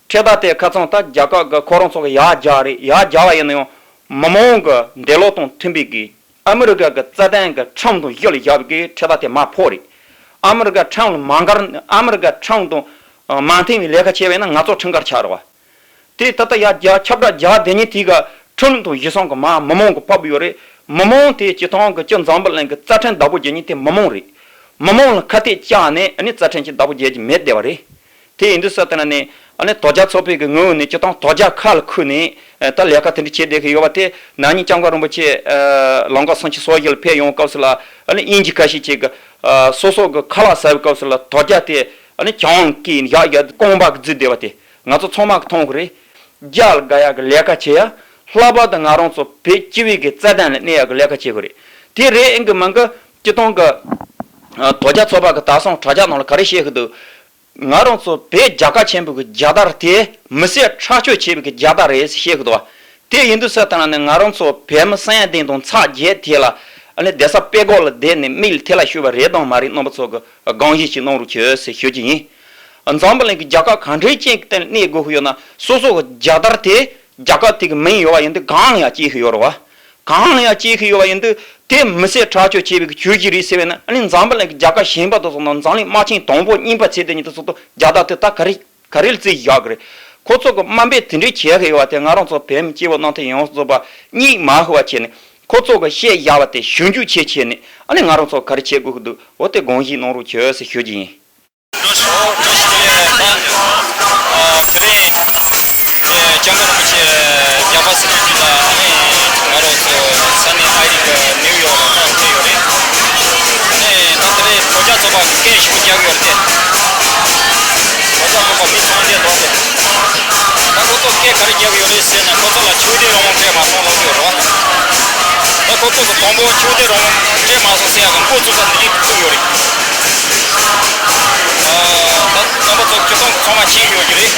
འཕྲེད་དར་དེ་ཁ་ཚང་ད་རྒྱ་གར་གི་ཁོ་རང་ཚོ་གི་ཡར་རྒྱག་རེད། ཡར་རྒྱག་པ་ཡིན་ན་ཡང་མི་མང་གི་འདོད་བློ་དང་མཐུན་པའི་གི་ཨ་མི་རི་ཀ་གི་རྩ་དོན་གི་ཁྲིམས་དང་གཞི་ལ་བཞག་པའི་གི་འཕྲེད་དར་དེ་མར་ཕོག་རེད། ཨ་མི་རི་ཀ་ཁྲིམས་ལ་མ་འགལ། ཨ་མི་རི་ཀ་ཁྲིམས་དང་མ་མཐུན་པའི་ལས་ཀ་བྱས་པ་ཡིན་ན་ང་ཚོ་ཁྲིམས་འགལ་ཆགས་རེད་བ། དེ་ད་ལྟ་ཡར་རྒྱག་ཁྱབ་བསྒྲགས་རྒྱག་བསྡད་མཁན་དེ་ག་ཁྲིམས་དང་གཞི་བཟུང་གི་མར་མི་མང་གི་ཕབ་ཡོད་རེད། མི་མང་དེ་སྤྱིར་བཏང་གི་སྤྱི་འཛམ་བུ་གླིང་གི་རྩ་ཁྲིམས་བདག་པོ་རྒྱག་མཁན་དེ་མི་མང་རེད། མི་མང་ལ་ཁ་གཏད་བཅག་ནས་ཨ་ནི་རྩ་ཁྲིམས་ཀྱི་བདག་པོ་རྒྱག་རྒྱུ་མེད་བསྡད་པ་རེད། དེ་ཡིན་དུས་ས་དེ་ན་ནི་ཨ་ནི་དོལ་རྒྱལ་ཚོགས་པའི་གི་ངོས་ནས་སྤྱིར་བཏང་དོལ་རྒྱལ་ཁ་ལ་ཁུར་ནས་ད་ལས་ཀ་དེ་འདྲ་བྱས་བསྡད་གི་ཡོད་པ་དེ་ན་ནིང་སྐྱབས་མགོན་རིན་པོ་ཆེ་ལམ་ཀ་སུམ་ཅུ་སོ་བཞི་ལ་ཕེབས་ཡོང་སྐབས་སུ་ལ་ཨ་ནི་དབྱིན་ཇི་ཁ་ཤས་ཅིག་གི་སོ་སོ་གི་ཁ་ལག་ཟ་བའི་སྐབས་སུ་ལ་དོལ་རྒྱལ་དེ་ཨ་ནི་གྱང་གིས་བཞག་བཞག་རྐང་པ་གིས་བརྫིས་བསྡད་པ་དེ་ང་ཚོ་ཚང་མ་གིས་མཐོང་གི་རེད། རྒྱ་ལ་དགའ་ཡག་གི་ལས་ཀ་བྱེད་ཡ། ལྷག་པར་དུ་ང་རང་ཚོ་བོད་སྤྱི་པའི་གི་རྩ་དོན་ལ་གནས་ཡག་གི་ལས་ཀ་བྱེད་དགོས་རེད། དེ་རེད་ཨང་གི་མིན་གི་སྤྱིར་བཏང་གི་དོལ་རྒྱལ་ཚོགས་པ་གི་དེང་སང་དྲ་རྒྱ་ནང་ལ་ག་རེ་བཤད་གི་འདུག་ང་རང་ཚོ་བོད་རྒྱལ་ཁབ་ཆེན་པོའི་གི་རྒྱལ་དར་དེ་མི་སེར་ཁྲག་སྦྱོར་བྱས་པའི་གི་རྒྱལ་དར་རེད་ཟེར་བཤད་གི་འདུག་བ། དེ་ཡིན་དུས་ས་དེ་ན་ནི་ང་རང་ཚོ་བོད་མི་སེམས་ལྡན་དང་ཚ་རྒྱས་དེ་ལ་ཨ་ནི་གདན་ས་སྤོ་སྒོ་ལ་བསྡད་ནས་མིག་ལ་ཐལ་བ་ཤོར་བ་རེད་དང་མ་རེད་རྣམ་པ་ཚོ་གི་དགོངས་བཞེས་ཅིག་གནང་རོགས་བྱོས་ཟེར་ཞུ་རྒྱུ་ཡིན། འཛམ་བུ་གླིང་གི་རྒྱལ་ཁབ་གང་འདྲའི་ཅན་གྱི་སྟེང་གནས་དགོས་ཀྱི་ཡོད་ན་སོ་སོ་གི་རྒྱལ་དར་དེ་རྒྱལ་ཁབ་དེ་གི་མིང་ཡོད་པ་ཡིན་དུས་གང་ལ་ཡང་སྐྱེས་ཀྱི་ཡོད་རེད་བ། གང་ལ་ཡང་སྐྱེས་ཀྱི་ཡོད་པ་ཡིན་དུས་དེ་མི་སེར་ཁྲག་སྦྱོར་བྱས་པའི་གི་བྱུས་ཀྱི་རེད་ཟེར་བས་ན་ཨ་ནི་འཛམ་བུ་གླིང་གི་རྒྱལ་ཁབ་གཞན་པ་དང་སོང་ན་འཛམ་གླིང་དམག་ཆེན་དང་པོ་གཉིས་པ་ཚེ་དེ་ཉིད་དུ་སོང་དུས་རྒྱལ་དར་དེ་ད་ག་རེ་ག་རེ་ལ་བརྩིས་བཞག་གི་རེད། ཁོ་ཚོ་གི་དམའ་འབེབས་དེ་འདྲའི་བྱས་ཀྱི་ཡོད་པ་དེ་ང་རང་ཚོ་བོད་མི་སྐྱེ་བོ་སྣ་ཐོན་ཡོངས་རྫོགས་པ་གཉིད་མ་ཤོར་བ་བྱས་ནས་ཁོ་ཚོ་གི་བཤད་བཞག་པ་དེ་ཞིབ་འཇུག་བྱས་བྱས་ནས་ཨ་ནི་ང་རང་ཚོ་ག་རེ་བྱེད་དགོས་ཀྱི་འདུག་འོ་དེ་དགོངས་བཞེས་གནང་རོགས་བྱོས་ཟེར་ཞུ་རྒྱུ་ཡིན། ཨོ་བཀྲ་ཤིས་བདེ་ལེགས། ད་ཨ་དེ་རིང་ཨེ་སྐྱབས་མགོན་རིན་པོ་ཆེ་རྒྱལ་བ་སྲིད་སྐྱོང་མཆོག་ལ་ཨ་ནི་ང་རང་ཚོ་ས་གནས་ཨ་རི་གི་ནིའུ་ཡོག་ལ་ད་ཕེབས་ཡོད་རེད། ཨ་ནི་ད་དེ་རིང་དོལ་རྒྱལ་ཚོགས་པ་གི་སྐད་ཞིག་པོ་རྒྱག་གི་ཡོད་རེད་དེ། དོལ་རྒྱལ་ཚོགས་པ་མི་ཚང་མ་འདིར་འདུག་སྟེ། ད་ཁོ་ཚོ་སྐད་ག་རེ་རྒྱག་གི་ཡོད་རེད་ཟེར་ན་ཁོ་ཚོ་ལ་ཆོས་དད་རང་དབང་སྤྲད་མ་སོང་ལབ་ཀྱི་ཡོད་རེད་བ། ད་ཁོ་ཚོ་གི་དང་པོ་ཆོས་དད་རང་དབང་སྤྲད་མ་སོང་ཟེར་ཡག་གི་འགོ་བཙུགས་ས་འདི་འདྲས་བཙུགས་ཡོད་རེད། ཨ་ད་རྣམ་པ་ཚོ་སྤྱིར་བཏང་ཚང་མ་མཁྱེན་ཡོད་ཀྱི་རེད།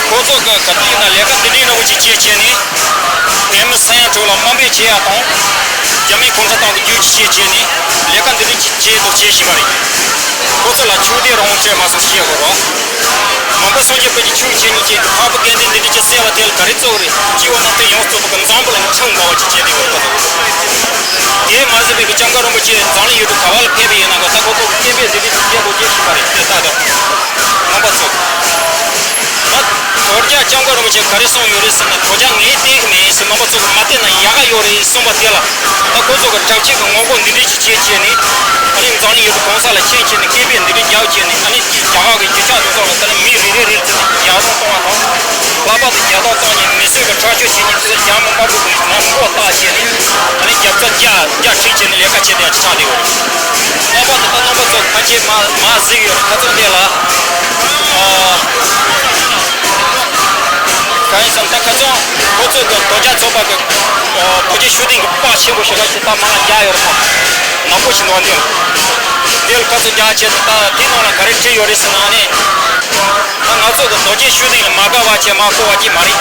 ཁོ་ཚོ་གི་ག་དུས་ཡིན་ན་ལས་ཀ་འདི་འདྲའི་འདྲ་བོ་ཅིག་བྱས་བྱས་ནས་བོད་མི་ས་ཡ་དྲུག་ལ་དམའ་འབེབས་བྱེད་ཡག་དང་རྒྱ་མིའི་གུང་ཁྲན་ཏང་གི་རྒྱུག་ཁྱི་བྱས་བྱས་ནས་ལས་ཀ་འདི་འདྲ་ཅིག་བྱས་འདུག་བྱས་བཞིན་པ་རེད། ཁོ་ཚོ་ལ་ཆོས་དད་རང་དབང་སྤྲད་མ་སོང་ཟེར་དགོས་རེད་བ། མང་པོ་སངས་རྒྱས་པའི་ཆོས་བྱེད་ཉིན་བྱེད་ཀྱི་འཕགས་པའི་སྐལ་ལྡན་འདི་འདྲ་ཅིག་གསལ་བ་དེ་ལ་ག་རེ་གཙོ་བོ་རེད། སྐྱེ་བོ་སྣ་ཐོན་ཡོངས་རྫོགས་པ་གི་འཛམ་བུ་གླིང་ཁྲིམས་འགལ་བ་ཅིག་བྱས་ཏེ་ཡོད་པ་དང་། དེ་མ་ཟད་པའི་གི་སྐྱབས་མགོན་རིན་པོ་ཆེ་འཛམ་གླིང་ཡུལ་གྲུ་ག་བ་ལ་ཕེབས་པ་ཡིན་ན་ག་ད་ཁོ་ཚོ་གི་སྐད་འབོད་འདི་འདྲ་ཅིག་རྒྱག་དགོས་ཀྱི་ཞིག་པ་རེད། དེ་ལྟ་དང་རྣམ་པ་ཚོ། ད་དོལ་རྒྱལ་སྐྱབས་མགོན་རིན་པོ་ཆེ་ག་རེ་གསུངས་ཡོད་རེད་ཟེར་ན་དོལ་རྒྱལ་ངས་བལྟས་གི་མེད་ཟེར་རྣམ་པ་ཚོ་གི་མ་བལྟས་ན་ཡག་ག་ཡོད་རེད་གསུངས་པ་དེ་ལ་ད་ཁོ་ཚོ་གི་དྲག་ཆས་གི་ངོ་རྒོལ་འདི་འདྲ་ཅིག་བྱས་བྱས་ནས་ཨ་ནི་འཛམ་གླིང་ཡུལ་གྲུ་གང་ས་ལ་ཕྱིན་བྱས་ནས་སྐད་འབོད་འདི་འདྲ་ རྒྱག་བྱས་ནས་ཨ་ནི་རྒྱ་གར་གྱི་རྒྱུ་ཆ་དེ་ཚོ་ལ་ད་ནི་མི་རེ་རེ་རེ་ཚོ་ནས་རྒྱག་རོགས་གཏོང་བ་དང་། ལྷག་པར་དུ་རྒྱག་རོགས་གཏོང་ནས་མི་གསོད་པའི་ཁྲག་སྦྱོར་བྱེད་མཁན་དེ་ཚོ་རྒྱ་མི་དམར་པོ་གི་ནང་མགོ་བཏགས་བྱས་ནས་ཨ་ནི་རྒྱབ་རྩ་རྒྱ་རྒྱ་ཁྲིད་བྱས་ནས་ལས་ཀ་བྱེད་བསྡད་ཡག་ཆགས་བསྡད་ཡོད་རེད། ལྷག་པར་དུ་ད་རྣམ་པ་ཚོ་ཕལ་ཆེར་མ་མ་གཟིགས་ཡོད་རེད། ཁ་སང་དེ་ལ་ཨ། གང་ཡིན་ཟེར་ན་ད་ཁ་སང་ཁོ་ཚོ་གི་རྡོ་རྒྱག་ཚོགས་པ་གི་རྡོ་རྗེ་ཤུགས་ལྡན་གི་པར་ཆེན་པོ་ཞེ་དྲག་ཅིག་ད་མར་རྒྱག་ཡོད་རེད་མ། ནག་པོ་ཞིག་འདུག་འདི་ལ། འདི་ལ་ཁ་ཚོ་རྒྱག་བྱས་ད་དེ་ནང་ལ་ག་རེ་བྲིས་ཡོད་རེད་ཟེར་ན་ཨ་ནི། ད་ང་ཚོ་གི་རྡོ་རྗེ་ཤུགས་ལྡན་ལ་མ་དགའ་བ་བྱས་མ་དགའ་བ་ཅིག་མ་རེད།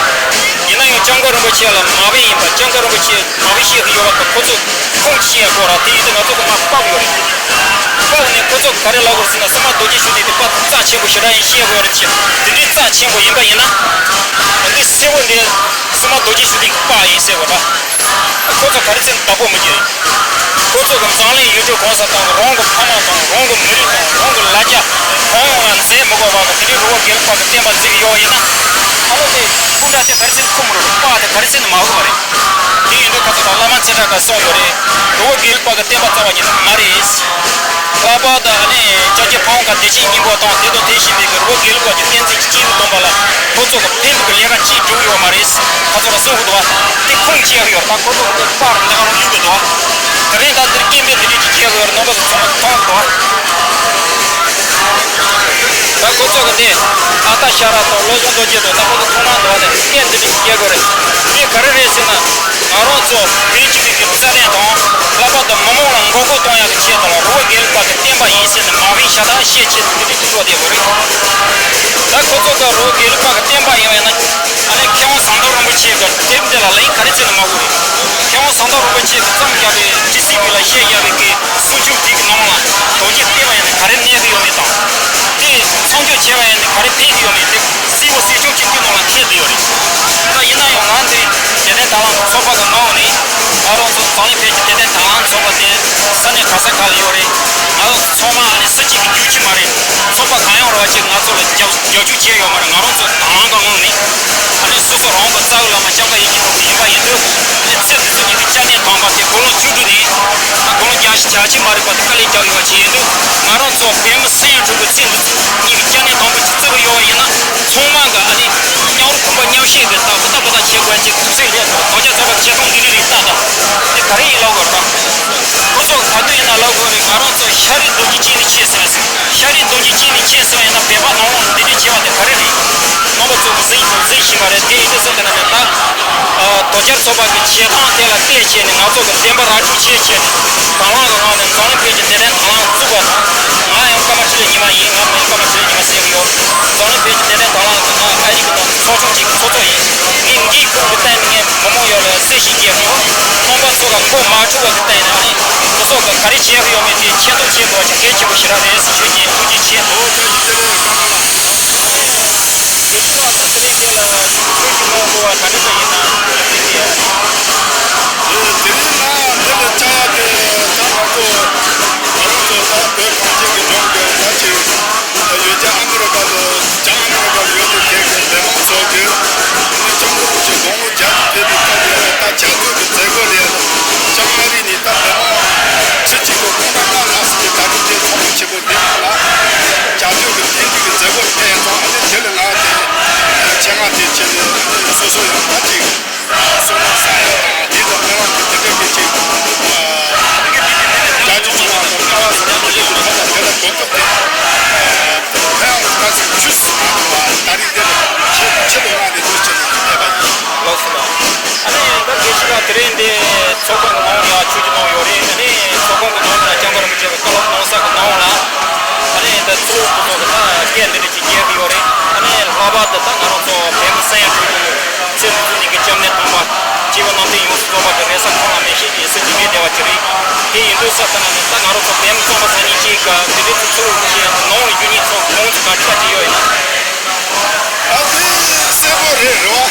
ཡིན་ན་ཡང་ལྕང་སྐུ་རིན་པོ་ཆེ་ལ་མ་དཔེ་ཡིན་པ། ལྕང་སྐུ་རིན་པོ་ཆེ་མ་དཔེ་བཤད་གི་ཡོད་པ་དང་ཁོ་ཚོ་ཁུངས་ཅི་ཡང་དགོས་ར། དེ་ཡིན་དུས་ང་ཚོ་གི་མར་ཕབ་ཡོད་རེད། ཕབ་ནས་ཁོ་ཚོ་ག་རེ་ལབ་དགོས་ཟེར་ན་སྲུང་མ་རྡོ་རྗེ་ཤུགས་ལྡན་དེ་པར་རྩ་ཆེན་པོ་ཞེ་དྲག་ཡིན་བཤད་དགོས་རེད་ཅེས། དེ་འདྲའི་རྩ་ཆེན་པོ་ཡིན་པ་ཡིན་ན། འདི་སེར་པོ་འདི་སྲུང་མ་རྡོ་རྗེ་ཤུགས་ལྡན་གྱི་པར་ཡིན་ཟེར་བ་ར། ཁོ་ཚོ་ག་རེ་བྱས་ནས་བདག་པོ་མི་བྱེད། ཁོ་ཚོ་གི་འཛམ་གླིང་ཡུལ་གྲུ་གང་ས་དང་རང་གི་ཕ་མ་དང་རང་གི་མི་རིགས་དང་རང་གི་ལ་རྒྱ་གང་ཡོང་ལ་འཛེམ་མི་དགོས་པ་གི་དེ་འདྲའི་རི་བོ་དགེ་ལུགས་པ་གི་བསྟན་པ་འཛིན་གི་ཡོད་པ་ཡིན་ན། ཨ་ལོ་དེ་སྐུ་འདྲ་དེ་ག་རེ་བྱས་ནས་ཁུར་མི་རུང་། པར་དེ་ག་རེ་བྱས་ནས་མ་དགོས་པ་རེད། དེ་ཡིན་དུས་ཁ་ཚོ་དང་བླ་མ་ཚེ་བཀྲ་ག་གསུངས་ཡོད་རེད། རི་བོ་དགེ་ལུགས་པ་གི་བསྟན་པ་རྩ་བ་ཉིད་ནས་མ་རེད། ལྷག་པར་དུ་ཨ་ནི་སྐྱབས་རྗེ་ཕ་བོང་ཁ་བདེ་ཆེན་སྙིང་པོ་དང་དེ་དང་དེ་བཞིན་པའི་གི་རི་བོ་དགེ་ལུགས་པ་གི་བསྟན་འཛིན་གྱི་སྐྱེས་བུ་སྟོན་པ་ལ་ཁོ་ཚོ་གི་ཕན་པའི་གི་ལས་ཀ་ཅིག་འགྲུབ་ཡོད་མ་རེད། ཁོ་ཚོ་ལ་གསུང་གི་འདུག་བ། དེ་ཁུངས་སྐྱེལ་གི་ཡོད་རེད། ད་ཁོ་ཚོ་གི་པར་འདི་ག་རང་བླུག་གི་འདུག་བ། དེ་རིང་ད་འདིར་སྐད་འབོད་འདི་འདྲས་ཅིག་བྱེད་གི་ཡོད་རེད། རྣམ་པ་ཚོ་ཚང་མ་མཐོང་གི་འདུག་བ། ད་ཁོ་ཚོ་གི་དེ་ཨ་ཏ་ཤ་ར་དང་བློ་སྦྱོང་རྡོ་རྗེ་དང་ད་ཁོ་ཚོ་ཚང་མ་འདུག་བ། དེ་སྐད་འདི་འདྲས་ཅིག་བྱེད་གི་ཡོད་རེད། དེ་ག་རེ་རེད་ཟེར་ན། ང་རང་ཚོ་བོད་སྤྱི་པའི་གི་རྩ་དོན་དང་། ལྷག་པར་དུ་མི་མང་ལ་མགོ་སྐོར་གཏོང་ཡག་གི་ཆེད་དུ་ལ་རི་བོ་དགེ་ལུགས་པ་གི་བསྟན་པ་ཡིན་ཟེར་ནས་མ་དཔེ་ཤ་སྟག་བཤད་ཆེད་དུ་འདི་འདྲའི་ཅིག་བཟོ་བསྡད་དགོས་རེད། ད་ཁོ་ཚོ་གི་རི་བོ་དགེ་ལུགས་པ་གི་བསྟན་པ་ཡིན་པ་ཡིན་ན། ཨ་ནི་མཁས་དབང་ཟམ་གདོང་རིན་པོ་ཆེ་གི་དེབ་འདི་ལ་ལན་ག་རེ་བྱས་ནས་མ་དགོས་རེད། མཁས་དབང་ཟམ་གདོང་རིན་པོ་ཆེ་གིས་བརྩམས་བཞག་པའི་ཊི་སི་ཝི་ལ་བཤད་བཞག་པའི་གི་གསུང་ཆོས་དེ་གི་ནང་ལ་རྡོ་རྗེ་བསྟན་པ་ཡིན་ན་ག་རེ་གནས་ཀྱི་ཡོད་མེད་དང་། དེ་མཚམས་འཇོག་བྱས་པ་ཡིན་ན་ག་རེ་ཕན་གྱི་ཡོད་མེད་དེ་གསལ་པོ་གསལ་ཆོག་ཅིག་དེ་ནང་ལ་འཁོད་བསྡད་ཡོད་རེད། ད་ཡིན་ན་ཡང་ང་འདི་རྒྱལ་ལྡན་དྭང་བླངས་ཚོགས་པ་གི་ནང་ནས་ང་རང་ཚོ་འཛམ་གླིང་ཕལ་གྱི་རྒྱལ་ལྡན་དྭང་བླངས་ཚོགས་པ་དེ་ས་གནས་ག་ས་ག་ལ་ཡོད་རེད། ང་རང་ཚོ་ཚང་མ་ཨ་ནི་སུ་གཅིག་གིས་བརྒྱུད་ཀྱི་མ་རེད། ཚོགས་པ་གང་ཡང་ར་བ་གཅིག་ང་ཚོ་ལ་རྒྱབ་རྒྱབ་སྐྱོར་བྱས་ཡོད་མ་རེད། ང་རང་ཚོ་དྭང་བླངས་གི་ངོས་ནས་ཨ་ནི་སོ་སོ་རང་གི་རྩ་བའི་བླ་མ་ལྕང་སྐུ་ཡེ་ཤེས་ནོར་བུ་ཡིན་པ་ཡིན་དུས། ཨ་ནི་ཚེ་འདི་ཚོ་ཉིད་ཀྱི་སྐྱབས་གནས་དམ་པ་དེ་དགུང་ལོ་བཅུ་དྲུག་ནས་ད་དགུང་ལོ་བརྒྱད་ཅུ་གྱ་གཅིག་མ་རིག་པ་དེ་དཀའ་ལས་རྒྱག་ཡོད་པ་ཅིག་ཡིན་དུས། ང་རང་ཚོ་བོད་མི་སེམས་དྲུག་གི་ཚེ་འདི་ཚོ་ཉིད་ཀྱི་སྐྱབས་གནས་དམ་པ་ཅིག་བརྩི་གི་ཡོད་པ་ཡིན་ན། ཚང་མ་གི་ཨ་ནི་མཉམ་རུབ་ཁོམ་པ་མཉམ་བཤད་གི་ད་ཧུར་ཐག་པ་ཐག་བྱེད་དགོས་ཅིག་ཐུགས་སེམས་ལྷོད་དང་། རྡོ་རྗེ་ཚོགས་པ་ཆེ་མཐོང་འདི་རིགས་རིགས་ལྟ་དང་། དེ་ག་རེ་ཡིན་ལབ་དགོས་རེད་ད། ཁོ་ཚོ་གི་ག་དུས་ཡིན་ན་ལབ་དགོས་རེད། ང་རང་ཚོ་ཤ་རུས་གདུང་རྒྱུད་གཅིག་ནས་སྐྱེས་སོང་ཟེར། ཤ་རུས་གདུང་རྒྱུད་གཅིག་ནས་སྐྱེས་སོང་ཡིན་ན་བོད་པ་ནང་ལོགས་ལ་འདི་འདྲ་བྱས་པ་དེ་ག་རེ་རེད། རྣམ་པ་ཚོ་གི་གཟིགས་དང་གཟིགས་བཞིན་པ་རེད། དེ་ཡིན་དུས་ཚོ་དེ་ན་མེད་ད། རྡོ་རྗེ་ཚོགས་པ་གི་བྱེད་སྟངས་དེ་ལ་བལྟས་བྱས་ནས་ང་ཚོ་གི་བདེན་པ་ར་སྤྲོད་བྱས་བྱས་ནས་དྭང་བླངས་གི་ངང་ནས་འཛམ་གླིང་ཕལ་གྱི་བདེ་ལྡན་དྭང་བླངས་བཙུགས་པ་དང་། ང་ཡང་ཀརྨ་ཆོས་ལེགས་ཉི་མ་ཡིན། ང་མིང་ཀརྨ་ཆོས་ལེགས་ཉི་མ་ཟེར་གི་ཡོད། འཛམ་གླིང་ཕལ་གྱི་བདེ་ལྡན་དྭང་བླངས་ཀྱི་ང་ཨ་རི་གི་ནང་ཚོགས་ཆུང་གཅིག་གི་ཚོགས་གཙོ་ཡིན། ངས་འདིའི་ཁུངས་ཀྱི་སྟེང་ནས་ངས་མི་མང་ཡོངས་ལ་གསལ་བཤད་བྱས་ཡོད། རྣམ་པ་ཚོ་ལ་མགོ་མ་འཁྲུག་པ་གི་སྟེང་ནས་ཨ་ནི་ཁོ་ཚོ་གི་ག་རེ་བྱེད་གི་ཡོད་མེད་དེ་ཆེ་མཐོང་བྱེད་དགོས་པ་ཅིག་གལ་ཆེན་པོ་ཞེ་དྲག་རེད་ཟེར་ཞུ་རྒྱུ་ཡིན། ཐུགས་རྗེ་ཆེ། དེ་དེ་རིང་ང་འདི་ལ་བཅར་ཡག་དེ་ད་ང་ཚོ་ང་རང་ཚོ་ད་བོད་གངས་ཅན་གྱི་ལྗོངས་ཀྱི་ད་ཅིག་ཡོད་ཀྱང་ཨ་མི་རི་ཀ་ལ་བྱང་ཨ་མི་རི་ཀ་ལ་ཡོད་དེ་དེ་གི་མི་མང་ཚོ་གི་ཨ་ནི་ལྕང་སྐུ་རིན་པོ་ཆེ་དགུང་ལོ་བརྒྱད་ཅུ་ཕེབས་པའི་སྐབས་ལ་ད་བྱ་དུས་ཀྱི་མཛད་སྒོ་ལས་ལྕང་ཨ་རི་ནས་ད་མི་མང་ཁྲི་གཅིག་གི་སྟོང་ཕྲག་ལྔ་ལྷག་ཙམ་གྱི་ད་དུང་དེ་ཚོགས་པ་ཆེན་པོ་འདི་ནང་ལ་བྱ་དུས་ཀྱི་དེང་དུས་ཀྱི་མཛད་སྒོ་ཕེབས་ཙང་ཨ་ནི་དེ་ལ་ང་དེ་ཆེད་མངགས་དེ་བྱས་ནས་ཨ་ནི་སོ་སོ་ཡང་ད་ཅིག་བསོད་ནམས་བསགས་ཡག་དང་དེ་དང་སྨོན་ལམ་གྱི་དེ་འདྲ་གི་ཅིག་རྒྱ་ཆེ་ཆུང་བ་དང་སྐལ་བ་བཟང་པོ་དེ་ཚོ་ཐོག་ལ་དེ་ལ་གོ་སྐབས་དེ་ཕན་ཡང་ཁ་སང་ཆུ་སྲིན་མ་འགྲོ་བ་ད་རིང་དེ་ལ་ཆེ་ཆེ་དུ་མངགས་ནས་འདུག་ཅེས་ནས་བསྡད་པ་ཡིན། ལགས་སོ་ལགས། ཨ་ནི་ད་དགེ་བཤེས་ལགས་དེ་རིང་འདི་ཚོགས་པ་གི་ནང་ཡང་ཆོས་ཀྱི་གནང་ཡོད་རེད། ཨ་ནི་ཚོགས་ཁང་གི་ནང་ལ་སྐྱབས་མགོན་རིན་པོ་ཆེ་གི་བཀའ་སློབ་གནང་ས་གི་ནང་ལ་ཨ་ནི་ད་གཙོ་བོ་ཁོ་ཚོ་གི་ད་སྐད་འདི་འདྲ་ཅིག་རྒྱག་གི་ཡོད་རེད། ཨ་ནི་ལྷག་པར་དུ་ད་ང་རང་ཚོ་བོད་མི་སེམས་དྲུག་གི་ཚེ་འདི་ཚོ་ཉིད་ཀྱི་སྐྱབས་གནས་དམ་པ་སྐྱེས་བུ་རྣམ་ཐོས་ཡོངས་སུ་རྫོགས་པ་གི་རེ་ས་ཁོང་ལ་མེ་ཤེས་ཀྱི་ཡིད་སེམས་འདི་མེད་བདེ་བ་ཅིག་རེད། དེ་ཡིན་དུས་ས་ད་ན་ནི་ད་ང་རང་ཚོ་བོད་མི་ཚོགས་པ་ཚང་ཉིད་ཅིག་ག་དེ་འདྲའི་ཚོ་ཚུར་ཅིག་ནང་ལ་རྒྱུ་ཉིད་ཚོ་ཁོང་ཚོ་ག་ཅི་ག་ཅི་ཡོད་ཡིན་ན། ད་དེ་གསལ་པོ་རེད་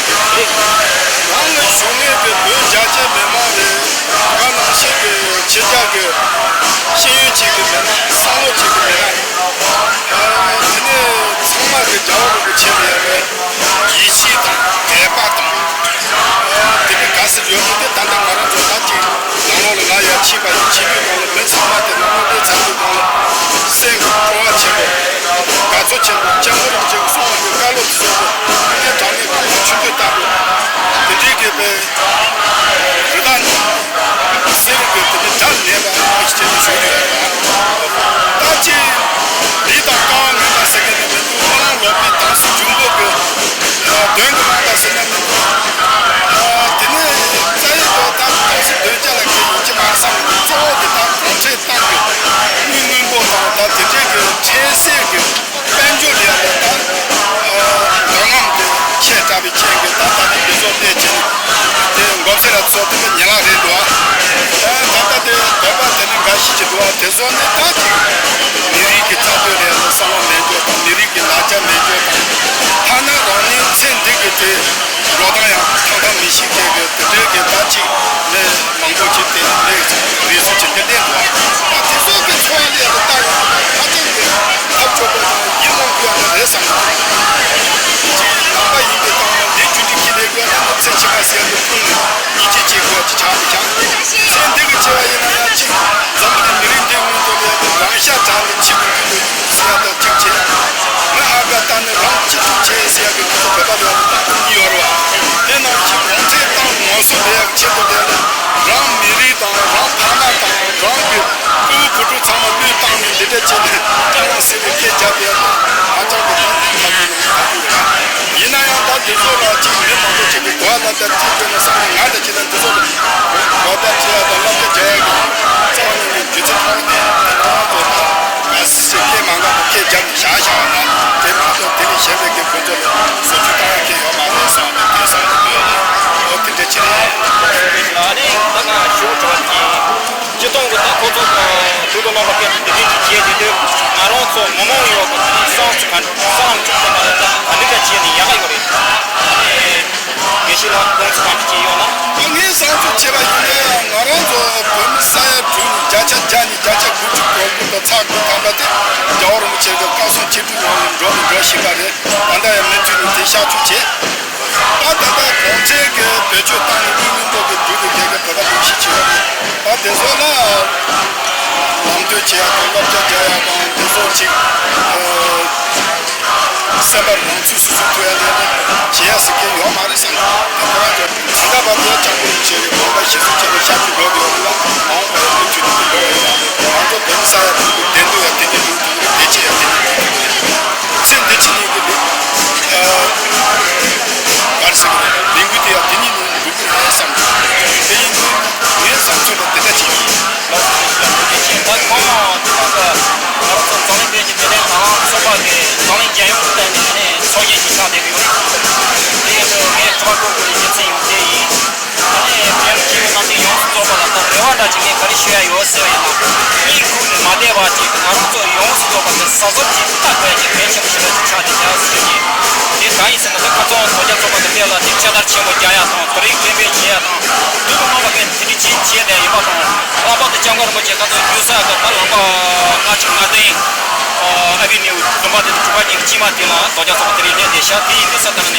རེད་བ། རང་ལ་བཞུགས་གནས་དེ་བོད་རྒྱ་ཆེ་མི་མང་རེད། ང་ནང་བཞིན་གྱི་ཕྱི་རྒྱལ་གྱི་ཤེས་ཡོན་ཅིག་གི་མི་སྣ་བསམ་བློ་ཅིག་གི་མི་སྣ་རེད། དེ་ནས་ཚང་མ་གི་རྒྱལ་བ་རིན་པོ་ཆེ་ལ་ཡང་ཡིད་ཆེས་དང་དད་པ་དང་དེ་འདྲའི་ག་ཚོད་ཡོད་མེད་དེ་ད་ལྟ་ང་རང་ཚོ་ད་ཅིག་ནང་ལོགས་ལ་ང་ཡར་ཕྱིན་པ་ཡིན། ཕྱིན་པའི་ནང་ལ་མི་ཚང་མ་དེ་ནང་ལོགས་ལ་ཚང་གི་ནང་ལ་སེམས་ཀྱི་སྤྲོ་བ་ཆེན་པོ། འགྲོ་བ་དེ་ཚོ་ནི་ད་ཅིག་མི་རིགས་ཀྱི་འཐབ་རྩོད་རེད་ལ། བསམ་བློ་མེད་འཇོག་དང་། མི་རིགས་ཀྱི་ལ་རྒྱ་མེད་འཇོག་དང་། ཐ་ན་རང་ནི་ཚེ་འདི་གི་དེ་འགྲོ་སྟངས་ཡང་ཐང་ཐང་མི་ཤེས་མཁན་གྱི་དེ་འདྲའི་གི་ད་ཅིག་མི་མང་པོ་ཅིག་དེ་ནི་རེ་ཟུང་ཅིག་འདི་བསྟན་འདུག་ད་དེ་ཚོ་གི་འཚོ་བ་ལས་ལ་ལྟ་ཡོང་ཧ་ཅང་གི་ཐབས་སྐྱོ་པོ་དང་ཡིད་སྨོན་དགོས་ཡ་ནི་རེད་བསམ་གི་འདུག་ཅིག་ནང་པ་ཡིན་པའི་སྟེང་ནས་འདི་རྒྱུད་སྒྲིག་གི་ལས་དགོས་ན་ནི་ཚེ་ཕྱི་མ་ཟེར་ཡ་འདི་ཕུང་ནས་སྙིང་རྗེ་སྐྱེ་དགོས་ཅིག་ཆགས་མི་ཆགས། ཚེ་འདི་གི་ཆེ་བ་ཡིན་ན་ཡང་ཅིག་འཛམ་བུ་གླིང་མི་རིགས་འདིའི་སྔོན་དུ་ལས་ནི་རང་ཤ་བྲང་ནས་འཆི་དགོས་ཀྱི་འདུག་ཟེར་ཡ་དང་གཅིག་བྱས། མི་ཨ་ག་ལྟ་ནི་རང་འཆི་ཐུབ་བྱས་ཟེར་ཡ་གི་ཁོ་ཚོ་བོད་པ་ལ་ཡང་ལྟ་གི་ཡོད་རེད་བ། དེ་ནང་བཞིན་གོང་ཚད་ཏང་ངོ་སོ་ལས་ཡག་ཆེད་དུ་ལས་ནི་རང་མི་རིགས་དང་རང་ཕ་མ་དང་རང་གི་སྤུ་གུ་བུ་ཕྲུག་ཚང་མ་བློས་བཏང་ནས་འདི་འདྲ་བྱས་ནས་ཀྲང་ལང་ཟེར་བའི་སྐད་རྒྱབ་ཡ་ཧ་ཅང་གི་ད་ཐབས་ཡིན་ནམ་ཐབས་ཡིན་རེད། ཡིན་ན་ཡང་ད་འདི་ཚོ་ལ་ཅིག་མི་མང་པོ་ཅིག་གིས་གོ་བ་ལ་ད་རྩིས་སྤྲོད་ན་བསམ་ན། ང་ལ་ཅིག་ན་འདི་ཚོ་ལ་གོ་བརྡ་སྤྲད་ཡ་དང་བསླབ་བྱ་རྒྱག་ཡ་གི་རྩ་བ་ཉིད་ནས་རྒྱུ་མཚན་མཐོང་མེད། དེ་ཁོ་རང་ཚོ་ད་ག་སེ་སྐད་མ་འགག་པ་སྐད་རྒྱབ་ནས་བཞག་བཞག་ན་དེ་མ་གཏོགས་དེ་ལས་གཞན་པའི་གི་ཁོ་ཚོ་ལ་བཟོ་བཅོས་བཏང་ཡ་གི་ཡོད་མ་རེད་བསམ་ནས་དེ་བསམ་གི་ཡོད། འོ་དེ་འདྲ་བྱས་ནས། ལ་ནི་ད་ང་ཞུ་དྲི་བ་དེ། སྤྱི་བཏང་གི་ད་ཁོ་ཚོ་དུས་དང་རྣམ་པ་ཀུན་ཏུ་འདི་འདྲའི་ཅིག་བྱས་དུས་དུས་ང་རང་ཚོ་མི་མང་ཡོད་གི་དེ་ནས་བསམ་ཚུལ་ག་བསམ་བློ་འཇོག་ཐུབ་པ་ལ་ད་ག་འདྲ་འདྲ་བྱས་ནས་ཡག་ག་ཡོད་རེད། དེ་དགེ་བཤེས་ལགས་དགོངས་ཚུལ་ག་འདྲ་ཅིག་ཡོད་ན། ངས་བསམ་ཚུལ་བྱས་པ་ཡིན་ན་ང་རང་ཚོ་བོད་མི་ས་ཡ་དྲུག་ནས་བརྒྱ་ཆ་བརྒྱ་ནས་བརྒྱ་ཆ་དགུ་བཅུ་གོ་དགུ་དང་ཚེག་དགུ་ཐམ་པ་དེ་རྒྱལ་བ་རིན་པོ་ཆེ་གི་བཀའ་གསུང་ཁྱེད་དྲུག་ནང་ལ་འགྲོ་མི་འགྲོ་ཤེས་པ་རེད། ད་ལྟ་ཡང་མུ་མཐུད་ནས་དེ་བཤད་ཚུལ་བྱས། ད་ད་ལྟ་གོང་ཚད་ཀྱི་བེད་སྤྱོད་བཏང་ནས་མི་མང་པོ་གི་འགྲུལ་དུ་བསྡད་མཁན་བོད་པ་ལུག་ཤི་བྱེད་ཡ་རེད། ད་དེ་ཚོ་ལ་ལམ་སྟོན་བྱེད་ཡ་དང་བསླབ་བྱ་རྒྱག་ཡ་དང་དེ་ཚོ་ཅིག་སེམས་པ་རང་ཚུགས་སུ་ཚུགས་ཐུབ་ཡ་ལས་བྱེད་ཡ་ཟེར་མཁན་ཡོད་མ་རེད་བསམ། ད་ཁོ་རང་ཚོ་ད་ལྟ་བར་དུ་སྤྱང་པོ་རིན་པོ་ཆེ་གི་དགོངས་པ་གཞི་བཟུང་བྱས་ནས་ཤར་ཕྱོགས་འགྲོ་གི་ཡོད་རེད་ལ། མ་འོངས་པར་ཡང་མུ་མཐུད་དུ་འགྲོ་གི་ཡོད་རེད། ང་ཚོ་བོད་མི་ས་ཡ་དྲུག་གི་བདེ་སྡུག་ཡང་དེ་ནས་འགྲུབ་ཐུབ་ཀྱི་རེད། བདེ་སྐྱིད་ཡང་དེ་ནས་འགྲུབ་ཐུབ་ཀྱི་རེད། ཚེ་འདི་ཕྱི་གཉིས་ཀྱི་ལུས། ཨ། ག་རེ་ཟེར་གྱི་རེད། ལས་འགུལ་དེ་ཡང་དེ་གཉིས་ནས་འགྲུབ་ཀྱི་རེད་བསམ་གྱི། དེ་ཡིན་དུས་ངའི་བསམ་ཚུལ་ལ་དེ་འདྲ་ཅིག་ཡིན། ལགས་སོ། ཐུགས་རྗེ་ཆེ། ད་ཐོག་མ་དེ་ནང་གི་ང་རང་ཚོ་འཛམ་གླིང་བོད་ཀྱི་བདེ་ལྡན་མི་མང་ཚོགས་པ་གི་འཛམ་གླིང་རྒྱལ་ཡོངས་ཀྱི་ཐོག་ནས་ཚོགས་ཆེན་ཞིག་ཆགས་བསྡད་ཀྱི་ཡོད་རེད། དེ་ཡིན་དུས་ངས་དྲི་བ་བཀོད་དགོས་པའི་རྒྱུ་མཚན་ཡང་དེ་ཡིན། ཨ་ནི་རྒྱལ་ཡོངས་སྤྱི་འཐུས་རྣམ་པ་ཡོངས་སུ་རྫོགས་པ་ལ་ད་རེ་བ་འདྲ་ཅིག་ངས་ག་རེ་ཞུ་ཡ་ཡོད་ཟེར་བ་ཡིན་ན། གཉིད་ཁུག་ནས་མ་བསྡད་པ་ཅིག་ང་རང་ཚོ་ཡོངས་སུ་རྫོགས་པ་དེ་གཟབ་གཟབ་ཅིག་ལྟ་དགོས་ཡ་ཅིག་གལ་ཆེན་པོ་ཞིག་ལ་ཅིག་ཆགས་བསྡད་ཡ་ཟེར་གྱི། དེ་གང་ཡིན་ཟེར་ན་ད་ཁ་སང་དོལ་རྒྱལ་ཚོགས་པ་དང་སླེབས་ལ་དེ་ཕྱག་བསྟར་ཆེན་པོ་རྒྱག་ཡ་དང་དེ་རིང་སྤེལ་སྤེལ་བྱེད་ཡ་དང་དུ་དུ་མ་པ་ངས་དེ་འདྲ་ཅིག་བྱས་ནས་ཡིན་པ་དང་། ལྷག་པར་དུ་སྐྱབས་མགོན་རིན་པོ་ཆེ་ཁ་སང་ཡུལ་ས་གི་ད་ལམ་པ་ལྔ་བཅུ་ང་བདུན། ཨ་བི་ནེའུ་བདུན་པ་དེ་དང་དྲུག་པ་གཉིས་ཀྱི་དཀྱིལ་མ་དེ་ལ་དོལ་རྒྱལ་ཚོགས་པ་དེ་རིང་སླེབས་བསྡད་ཤག་དེ་ཡིན་དུས་ས་དེ་ནས་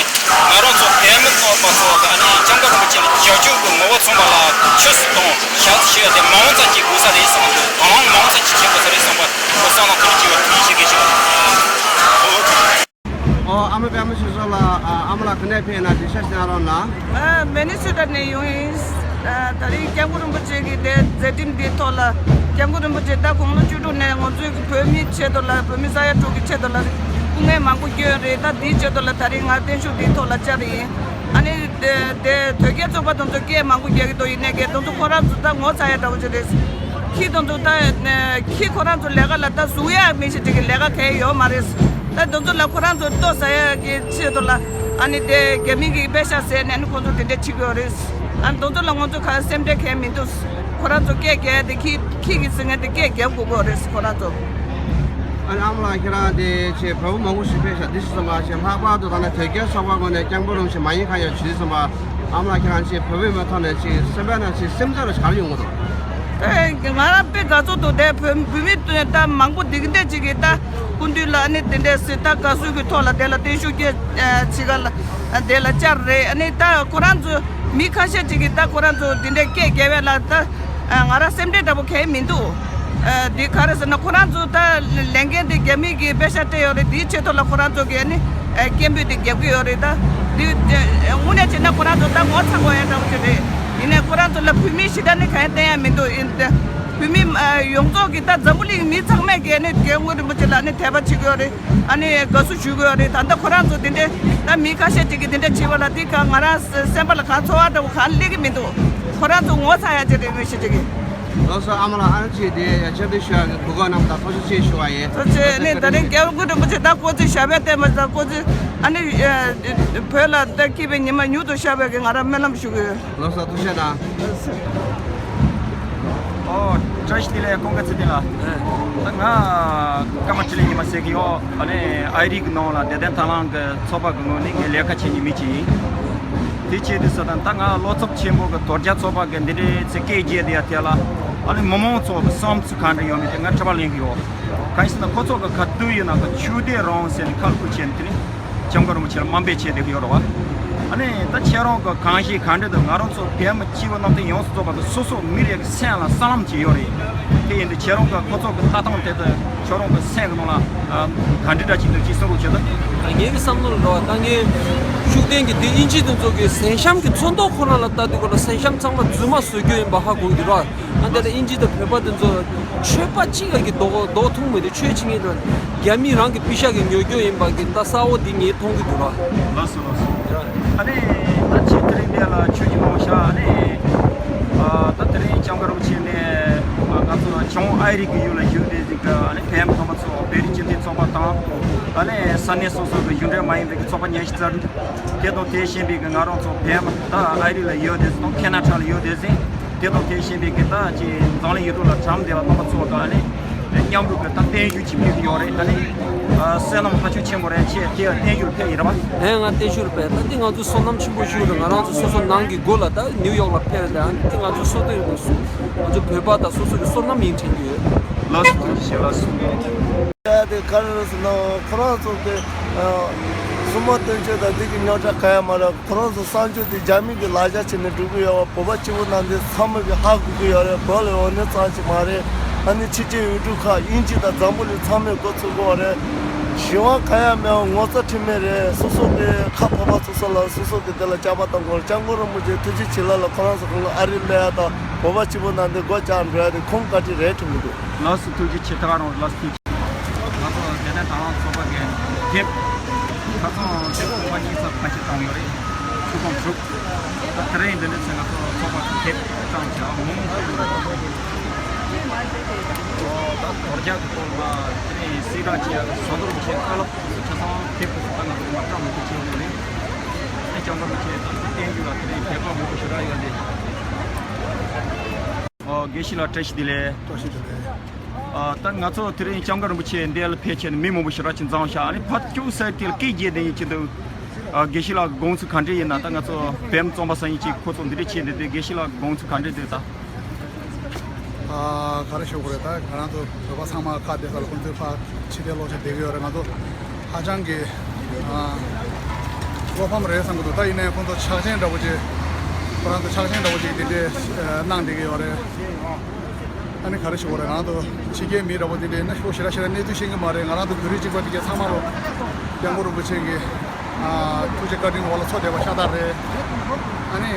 ང་རང་ཚོ་བོད་མི་ཚོགས་པ་ཚོ་གི་ཨ་ནི་སྐྱབས་མགོན་རིན་པོ་ཆེ་ལ་རྒྱབ་སྐྱོར་གྱི་ངོ་བོ་མཚོན་པ་ལ་ཆོས་སུ་དང་ཞབས་སུ་ཞུ་ཡ་དེ་མང་ཙམ་ཅིག་དགོས་ས་རེད་བསམ་པ། དང་བླངས་མང་ཙམ་ཅིག་བྱེད་དགོས་ས་རེད་བསམ་པ་ཁོ་བསམ་བློ་དེ་འདྲ་ཅིག་ཡོད། ཐུགས་རྗེ་ཆེ། དགེ་བཤེས་ལགས། ཨོ་ཨ་མ་པད་མ་ཆོས་སྐྱོང་ལགས། ཨ་མ་ལགས་ག་ནས་ཕེབས་ན་འགྲེལ་བཤད་ཞིག་གནང་རོགས་གནང་། ཨ་མི་ནི་སོ་ཊ་ནས་ཡོང་ཡིན། ཨ་ད་རིང་སྐྱབས་མགོན་རིན་པོ་ཆེ་གི་དེ་མཛད་འཕྲིན་འདིའི་ཐོག་ལ་སྐྱབས་མགོན་རིན་པོ་ཆེ་ད་དགུང་ལོ་བཅུ་དྲུག་ནས་ང་ཚོའི་བོད་མིའི་ཆེད་དུ་ལ་བོད་མི་ས་ཡ་དྲུག་གི་ཆེད་དུ་ལ་སྐུ་ངལ་མང་པོ་བསྐྱོན་རེད། ད་འདིའི་ཆེད་དུ་ལ་ད་རིང་ང་བརྟན་བཞུགས་འདིའི་ཐོག་ལ་བཅར་ཡིན། ཨ་ནི་དེ་དེ་དོལ་རྒྱལ་ཚོགས་པ་དེ་ཚོ་སྐད་མང་པོ་རྒྱག་གི་འདུག་ཡིན་ནའི་གི་དེ་ཚོ་ཁོ་རང་ཚོ་ད་ངོ་ཚ་ཡ་འདྲ་བོ་ཅིག་རེད། ཁྱི་དེ་ཚོ་ད་ཁྱི་ཁོ་རང་ཚོ་ལས་ཀ་ལ་ད་ཟུག་ཡ་མི་ཞིག་ཅིག་གི་ལས་ཀ་གལ་ཡོད་མ་རེད། ད་དེ་ཚོ་ལ་ཁོ་རང་ཚོ་ལྟོ་ཟ་ཡ་གི་ཆེད་དུ་ལ་ཨ་ནི་དེ་རྒྱ་མི་གི་པེ་ཤ་ཟས་ནས་ཨ་ནི་ཁོ་ཚོ་དེ་འདྲ་བྱེད་ཀྱི་ཡོད་རེད། ཨ་ནི་དེ་ཚོ་ལ་ང་ཚོ་ག་སེམས་ཁྲལ་གལ་མི་འདུག་ཁོ་རང་ཚོ་སྐད་རྒྱག་ཡ་དེ་ཁྱི་ཁྱི་གི་ཟེར་མཁན་དེ་སྐད་རྒྱབ་དགོས་ཀྱི་རེད་ཁོ་རང་ཚོ། ཨ་ནི་ཨ་མ་ལགས་ཁྱེད་རང་དེ་ཆེད་བོད་པ་མང་པོ་ཞིག་ཕེབས་ཤག་འདི་སོང་ཙང་ཞེ་ལྷག་པར་དུ་ད་ལྟ་དོལ་རྒྱལ་ཚོགས་པ་ངོས་ནས་སྐྱབས་མགོན་རིན་པོ་ཆེ་མ་ཡིན་གང་ཡང་ཞུ་དུས་ཙམ་པ་ཨ་མ་ལགས་ཁྱེད་རང་ཆེད་བོད་པའི་མི་ཐོག་ནས་ཅིག་སེམས་པ་ནང་ཅིག་སེམས་ཚོར་ག་རེ་ཡོང་གི་འདུག་ད་ང་རང་དཔེ་དགའ་ཚོར་འདུག་དེ་བོད་བོད་མི་ད་མང་པོ་འདི་གི་འདྲ་ཅིག་གིས་ད་སྐུ་མདུན་ལ་ཨ་ནི་དེ་འདྲ་ཟེར་ད་དགའ་བསུ་གི་ཐོག་ལ་དེ་ལ་བརྟན་བཞུགས་སྐྱེ་ཅིག་ག་ལ་དེ་ལ་བཅར་རེད། ཨ་ནི་ད་ཁོ་རང་ཚོ་མི་ཁ་ཤས་ཅིག་གིས་ད་ཁོ་རང་ཚོ་འདི་འདྲ་སྐད་རྒྱབ་པ་ལ་ད། ང་རང་སེམས་ཁྲལ་འདྲ་པོ་གང་ཡང་མི་འདུག་འདི་ག་རེ་ཟེར་ན་ཁོ་རང་ཚོ་ད་ལས་འགན་དེ་རྒྱ་མི་གིས་པེ་ཤ་སྤྲད་ཡོད་རེད། འདིའི་ཆེད་དུ་ལ་ཁོ་རང་ཚོ་གིས་ནི་སྐད་འབོད་དེ་རྒྱབ་ཀྱི་ཡོད་རེད། ད་འདི་དངོས་གནས་བྱས་ན་ཁོ་རང་ཚོ་ད་ངོ་ཚ་དགོས་ཡ་འདྲ་པོ་ཅིག་རེད། ཡིན་ནའི་ཁོ་རང་ཚོ་ལ་བོད་མིའི་ཞི་བདེ་ནི་གང་ཡང་བསྟན་ཡ་མི་འདུག་ཡིན་ད་བོད་མི་ཡོངས་རྫོགས་ཀྱི་ད་འཛམ་བུ་གླིང་མི་ཚང་མས་གིས་ནི་སྐྱབས་མགོན་རིན་པོ་ཆེ་ལ་ནི་དད་པ་བྱེད་ཀྱི་ཡོད་རེད། ཨ་ནི་དགའ་བསུ་ཞུ་གི་ཡོད་རེད། ད་ལྟ་ཁོ་རང་ཚོ་དེ་འདྲའི་ད་མི་ཁ་ཤས་ཅིག་གིས་དེ་འདྲ་བྱས་པ་ལ་དེ་ག་ང་རང་སེམས་པ་ལ་ག་ཚོར་བ་འདྲ་བོ་གང་སླེབས་ཀྱི་མི་འདུག་ཁོ་རང་ཚོ་ངོ་ཚ་ཡ་ཅིག་རེད་མི་ཤེས་ཅིག་གིས། ལགས་སོ། ཨ་མ་ལགས་ཨ་ནི་ཅིག་དེ་ཡ་ཆབ་སྲིད་ཞུ་ཡ་གི་གོ་སྐབས་གནང་བ་དང་ཐུགས་རྗེ་ཆེ་ཞུ་བ་ཡིན། ཐུགས་རྗེ་ཆེ། ཨ་ནི་ད་རིང་སྐྱབས་མགོན་རིན་པོ་ཆེ་ད་སྐུ་ཚེ་ཞབས་པད་བརྟན་པ་དང་སྐུ་ཚེ་ཨ་ནི་བོད་ལ་ད་སྐྱིད་པའི་ཉི་མ་མྱུར་དུ་ཤར་བའི་གི་ང་རང་སྨོན་ལམ་ཞུ་གི་ཡོད། ལགས་སོ། ཐུགས་རྗེ་གནང་། ཨོ། བཀྲ་ཤིས་བདེ་ལེགས། ཀུན་དགའ་ཚེ་བརྟན་ལགས། ད་ང་ཀརྨ་ཊི་ལི་ཉི་མ་ཟེར་གྱི་ཡོད། ཨ་ནི་ཨའི་རི་གི་ནང་ལ་བདེ་ལྡན་དྭང་བླངས་ཀྱི་ཚོགས་པ་གི་ངོས་ནས་ངའི་ལས་ཀ་བྱེད་མཁན་མི་ཅིག་ཡིན། དེ་བྱས་དུས་ཙང་ད་ང་བློ་འཚབ་ཆེན་པོ་གི་དོལ་རྒྱལ་ཚོགས་པ་གི་འདི་འདྲའི་ཚེ་སྐད་རྒྱས་དེ་ཡ་དེ་ལ། ཨ་ནི་མི་མང་ཚོ་གི་བསམ་ཚུལ་ག་འདྲ་ཡོད་མེད་དེ་ང་དྲི་བ་ལེན་གྱི་ཡོད། གང་ཡིན་ཟེར་ན་ཁོ་ཚོ་གི་ག་དུས་ཡིན་ན་གི་ཆོས་དད་རང་དབང་ཟེར་ནས་ཁ་ལ་ཁུར་བྱས་ནས་དེ་ནས་སྐྱབས་མགོན་རིན་པོ་ཆེ་ལ་དམའ་འབེབས་བྱས་བསྡད་ཀྱི་ཡོད་རེད་བ། ཨ་ནི་ད་ཁྱེད་རང་གི་གང་ཤེས་གང་འདྲ་འདུག་ང་རང་ཚོ་བོད་མི་སྤྱི་བོ་གནམ་བསྟན་ཡོངས་སུ་རྫོགས་པ་དང་སོ་སོ་མི་རེ་གི་སེམས་ལ་ས་ལམ་ཅིག་ཡོད་རེད། དེ་ཡིན་དུས་ཁྱེད་རང་གི་ཁོ་ཚོ་གི་ལྟ་སྟངས་དེ་དང་ཁྱེད་རང་གི་སེམས་ཀྱི་ནང་ལ་ཨ་ག་འདྲ་འདྲ་ཅིག་འདུག་ཅིག་གསུང་རོགས་བྱེད་དང་། ངའི་གི་བསམ་བློ་ལ་འགྲོ་བ་ད་ངའི་ཤུགས་ལྡན་གྱི་དེ་དབྱིན་ཇི་དེ་ཚོ་གི་གཟན་ཤམ་གྱི་ཚོན་མདོག་ཁོ་ན་ལ་ལྟ་དུས་ཁོ་ལ་གཟན་ཤམ་ཚང་མ་རྫུན་མ་བཟོ་རྒྱུ་ཡིན་པ་ཧ་གོ་གི་འདུག་ར། ཨ་འདི་ལ་དབྱིན་ཇི་དང་བོད་པ་དེ་ཚོ་ཆོས་པ་གཅིག་ལ་གི་རྡོག་རྡོག་ཐུག་མི་འདུག་ཆོས་བྱེད་མཁན་དེ་རྒྱ་མི་རང་གི་པེ་ཤ་གི་ཉོ་རྒྱུ་ཡིན་པ་གི་ད་གསལ་བོ་འདི་ངས་མཐོང་གི་འདུག་ར། ལགས་སོ་ལགས་སོ། ཨ་ནི་ད་ཁྱེད་དེ་རིང་འདི་ལ་ཆོས་ཀྱི་མང་ཤག་ཨ་ནི་ཨ་ད་དེ་རིང་སྐྱབས་མགོན་རིན་པོ་ཆེ་ནས་ང་ཚོ་བྱང་ཨ་རི་གི་ཡུལ་ལ་བཞུགས་བསྡད་ཟིག་གི་ཨ་ནི་བོད་མི་ཚང་མ་ཚོ་བོད་རིགས་སྤྱི་མཐུན་ཚོགས་པ་དང་ཨ་ནི་ས་གནས་སོ་སོ་གི་གཞུང་འབྲེལ་མ་ཡིན་པའི་གི་ཚོགས་པ་ཉི་ཤུ་རྩ་དྲུག་དེ་དང་དེ་བཞིན་པའི་གི་ང་རང་ཚོ་བོད་མི་ད་ཨ་རི་ལ་ཡོད་བསྡད་ཟིག་དང་ཁེ་ན་ཌ་ལ་ཡོད་བསྡད་ཟིག་དེ་དང་དེ་བཞིན་པའི་གི་ད་ཅིག་འཛམ་གླིང་ཡུལ་གྲུ་ལ་གྲམ་བསྡད་པ་རྣམ་པ་ཚོ་དང་ཨ་ནི་མཉམ་རུབ་གི་ད་བརྟན་བཞུགས་ཅིག་ཕུལ་གི་ཡོད་རེད། ད་ནི་ཨ་བསོད་ནམས་ཧ་ཅང་ཆེན་པོ་རེད། ཁྱེད་ཀྱིས་བརྟན་བཞུགས་ལ་ཕེབས་ཡིན་རེད་པ། ཨེ་ང་བརྟན་བཞུགས་ལ་ཕེབས། ད་འདི་ང་ཚོ་བསོད་ནམས་ཆེན་པོ་ཞིག་རེད། ང་རང་ཚོ་སོ་སོ་ནང་གི་སྒོ་ལ་ད་ནིའུ་ཡོག་ལ་ཕེབས་རེད། ད་འདི་ང་ཚོ་བསོད་བདེ་ཡོད་སུ་ང་ཚོ་བོད་པ་དང་སོ་སོ་གི་བསོད་ནམས་ཡིན་དྲན་གྱི་ཡོད། ལགས་སོ། ཐུགས་རྗེ་ཆེ། ལགས་སོ། ཡ་དེ་ག་རེ་རེད་ཟེར་ན་ཁོ་རང་ཚོ་གི་ཨ་སྲུང་མ་བསྟེན་ཆོས་དང་འདི་གི་རྙོག་དྲ་གང་ཡང་མ་རེད། ཁོ་རང་ཚོ་གསར་འབྱོར་དེ་རྒྱ་མི་གི་ལག་ཆ་བྱས་ནས་འགྲོ་གི་ཡོད་པ་བོད་པ་སྤྱི་བོ་ནང་དེ་ཚང་མ་གི་ཧ་གོ་གི་ཡོད་རེད། བོད་ལ་འོ་ནི་ཙམ་ཞིག་མ་རེད། ཨ་ནི་ཕྱི་རྒྱལ་ཡུལ་གྲུ་ཁག་དབྱིན་ཇི་དང་འཛམ་བུ་གླིང་ཚང་མས་མགོ་ཚོས་གི་ཡོད་རེད། གཞན་པ་གང་ཡང་མེད་པ་ངོ་ཚ་ཁྲེལ་མེད་རེད། སོ་སོ་གི་ཁ་ཕོར་པ་ཚུགས་ས་ལ་སོ་སོ་གི་དེ་ལ་སྐྱག་པ་བཏང་དགོས་རེད། སྐྱབས་མགོན་རིན་པོ་ཆེ་ཐུགས་རྗེ་ཆེ་ལགས་ལ་ཁོ་རང་ཚོ་གང་ག་ཨ་རི་སླེབས་ཡ་དང་བོད་པ་སྤྱི་བོ་ནང་དེ་སྒོ་བཅག་འགྲོ་ཡ་དེ་ཁོང་བཀའ་དྲིན་རེད་དྲན་གི་འདུག་ལགས་སོ། ཐུགས་རྗེ་ཆེ། ད་ག་རང་ལགས་སོ། ཐུགས་རྗེ་ཆེ། ང་ཚོ་བདེ་ལྡན་དྭང་བླངས་ཚོགས་པ་གི་དེབ་ཁ་སང་དེབ་ཚོགས་པ་གཉིས་ཚབ་ཁ་ཤས་བཏང་ཡོད་རེད། ཚུར་ཁོང་གྲུབ། ད་དེ་རིང་འདི་འདྲ་ཚེ་ང་ཚོ་ཚོགས་པ་ཚོ་དེབ་བཏང་བྱས་ཨ་མོང་མོང་ད་དོལ་རྒྱལ་གྱི་སྐོར་ལ་དེ་ནས་སྲིད་དགྲ་ཆེ་ཡ་ཟོ་དོར་བྱས་བཀའ་སློབ་ཆ་ཚང་དེབ་ཁོ་ཚོ་ད་ང་ཚོ་མ་སྐྲག་མི་ཐུབ་ཆེ་བོ་རེད། དེ་སྐྱབས་མགོན་རིན་པོ་ཆེ་ད་དེ་བསྟན་རྒྱུ་ལ་དེ་རིང་དད་པ་མང་པོ་ཞེ་དྲག་ཡོད་རེད། ཨོ་དགེ་བཤེས་ལགས་བཀྲ་ཤིས་བདེ་ལེགས། བཀྲ་ཤིས་བདེ་ལེགས། ཨ་ད་ང་ཚོ་དེ་རིང་སྐྱབས་མགོན་རིན་པོ་ཆེ་འདི་ལ་ཕེབས་བྱས་ནས་མི་མང་པོ་ཞེ་དྲག་ཅིག་འཛོམས་ཤག་ཨ་ནི་ཕར་ཅུང་ཟད་དེ་ལ་སྐད་རྒྱས་བསྡད་ཡིན་གྱི་འདུག་ཨ་དགེ་བཤེས་ལགས་དགོངས་ཚུལ་ག་འདྲ་ཡིན་ན། ད་ང་ཚོ་བོད་རྩོམ་པ་སང་ཉིན་གཅིག་ཁོ་ཚོ་འདི་འདྲ་བྱས་འདུག་དེ་དགེ་བཤེས་ལགས་དགོངས་ཚུལ་ག་འདྲ་འདུག་ད། ཨ་ག་རེ་ཞུ་དགོས་རེད། ད་ང་རང་ཚོ་བོད་པ་ཚང་མ་ཁ་བདེ་ས་ལ་ཁོང་ཚོའི་ཕར་ཕྱི་རྒྱལ་ལོག་ཕྱིན་བསྡད་ཀྱི་ཡོད་རེད། ང་ཚོ་ཧ་ཅང་གི་ཨ་བློ་ཕམ་རེད་བསམ་གྱི་འདུག་ད་ཡིན་ནའི་ཁོང་ཚོ་ཕྱག་ཆེན་འདྲ་པོ་ཅིག་ཁོ་རང་ཚོ་ཕྱག་ཆེན་འདྲ་པོ་ཅིག་དེ་འདྲས་གནང་བསྡད་ཀྱི་ཡོད་རེད། ཨ་ནི་ག་རེ་ཞུ་དགོས་རེད། ང་རང་ཚོ་ཕྱི་རྒྱལ་མི་འདྲ་པོ་དེ་འདྲའི་ནི་ཤོག་ཞེ་དྲག་ཞེ་དྲག་གནས་ཚུལ་ཤེས་ཀྱི་མ་རེད། ང་རང་ཚོ་བོད་རིགས་གཅིག་པ་དེ་གའི་ཚང་མ་ལོ་སྐྱབས་མགོན་རིན་པོ་ཆེ་གི་ཨ་ཐུགས་རྗེ་བཀའ་དྲིན་འོག་ལ་འཚོ་བསྡད་པ་ཤ་སྟག་རེད། ཨ་ནི་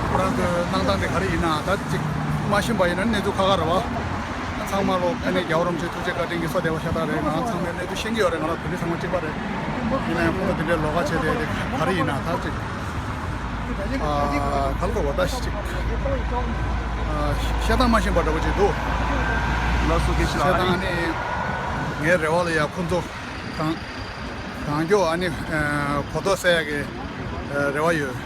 ཁོ་རང་ཚོའི་གནང་སྟངས་དེ་ག་རེ་ཡིན་ན་ད་ཅིག་མ་ཤེས་པ་ཡིན་ན་གནས་ཚུལ་ཁག་ཁག་རེད་བ། ཚང་མ་ལོ་ཨ་ནི་རྒྱལ་བ་རིན་པོ་ཆེ་ཐུགས་རྗེ་བཀའ་དྲིན་གྱིས་འཚོ་བསྡད་པ་ཤ་སྟག་རེད། ང་རང་ཚང་མས་གནས་ཚུལ་ཤེས་ཀྱི་ཡོད་རེད། ང་རང་བོད་རིགས་ཚང་མ་གཅིག་པ་རེད། ཡིན་ན་ཡང་ཁོང་ཚོ་དེ་འདྲའི་ལོགས་ཀ་བྱས་ཏེ་དེ་ག་རེ་ཡིན་ན་ད་ཅིག་ཨ་ག་ལ་རོ་ད་ཞིག་ཨ་བཤད་སྟངས་མ་ཤེས་པ་འདྲ་པོ་ཅིག་འདུག་ལགས་སོ། དགེ་བཤེས་ལགས། བཤད་སྟངས་ཨ་ནི་ངའི་རེ་བ་ལ་ཡ་ཁོང་ཚོ་གང་གང་མགྱོགས་ཨ་ནི་ཨ་གོ་རྟོགས་སད་ཡ་གི་ཨ་རེ་བ་ཡོད།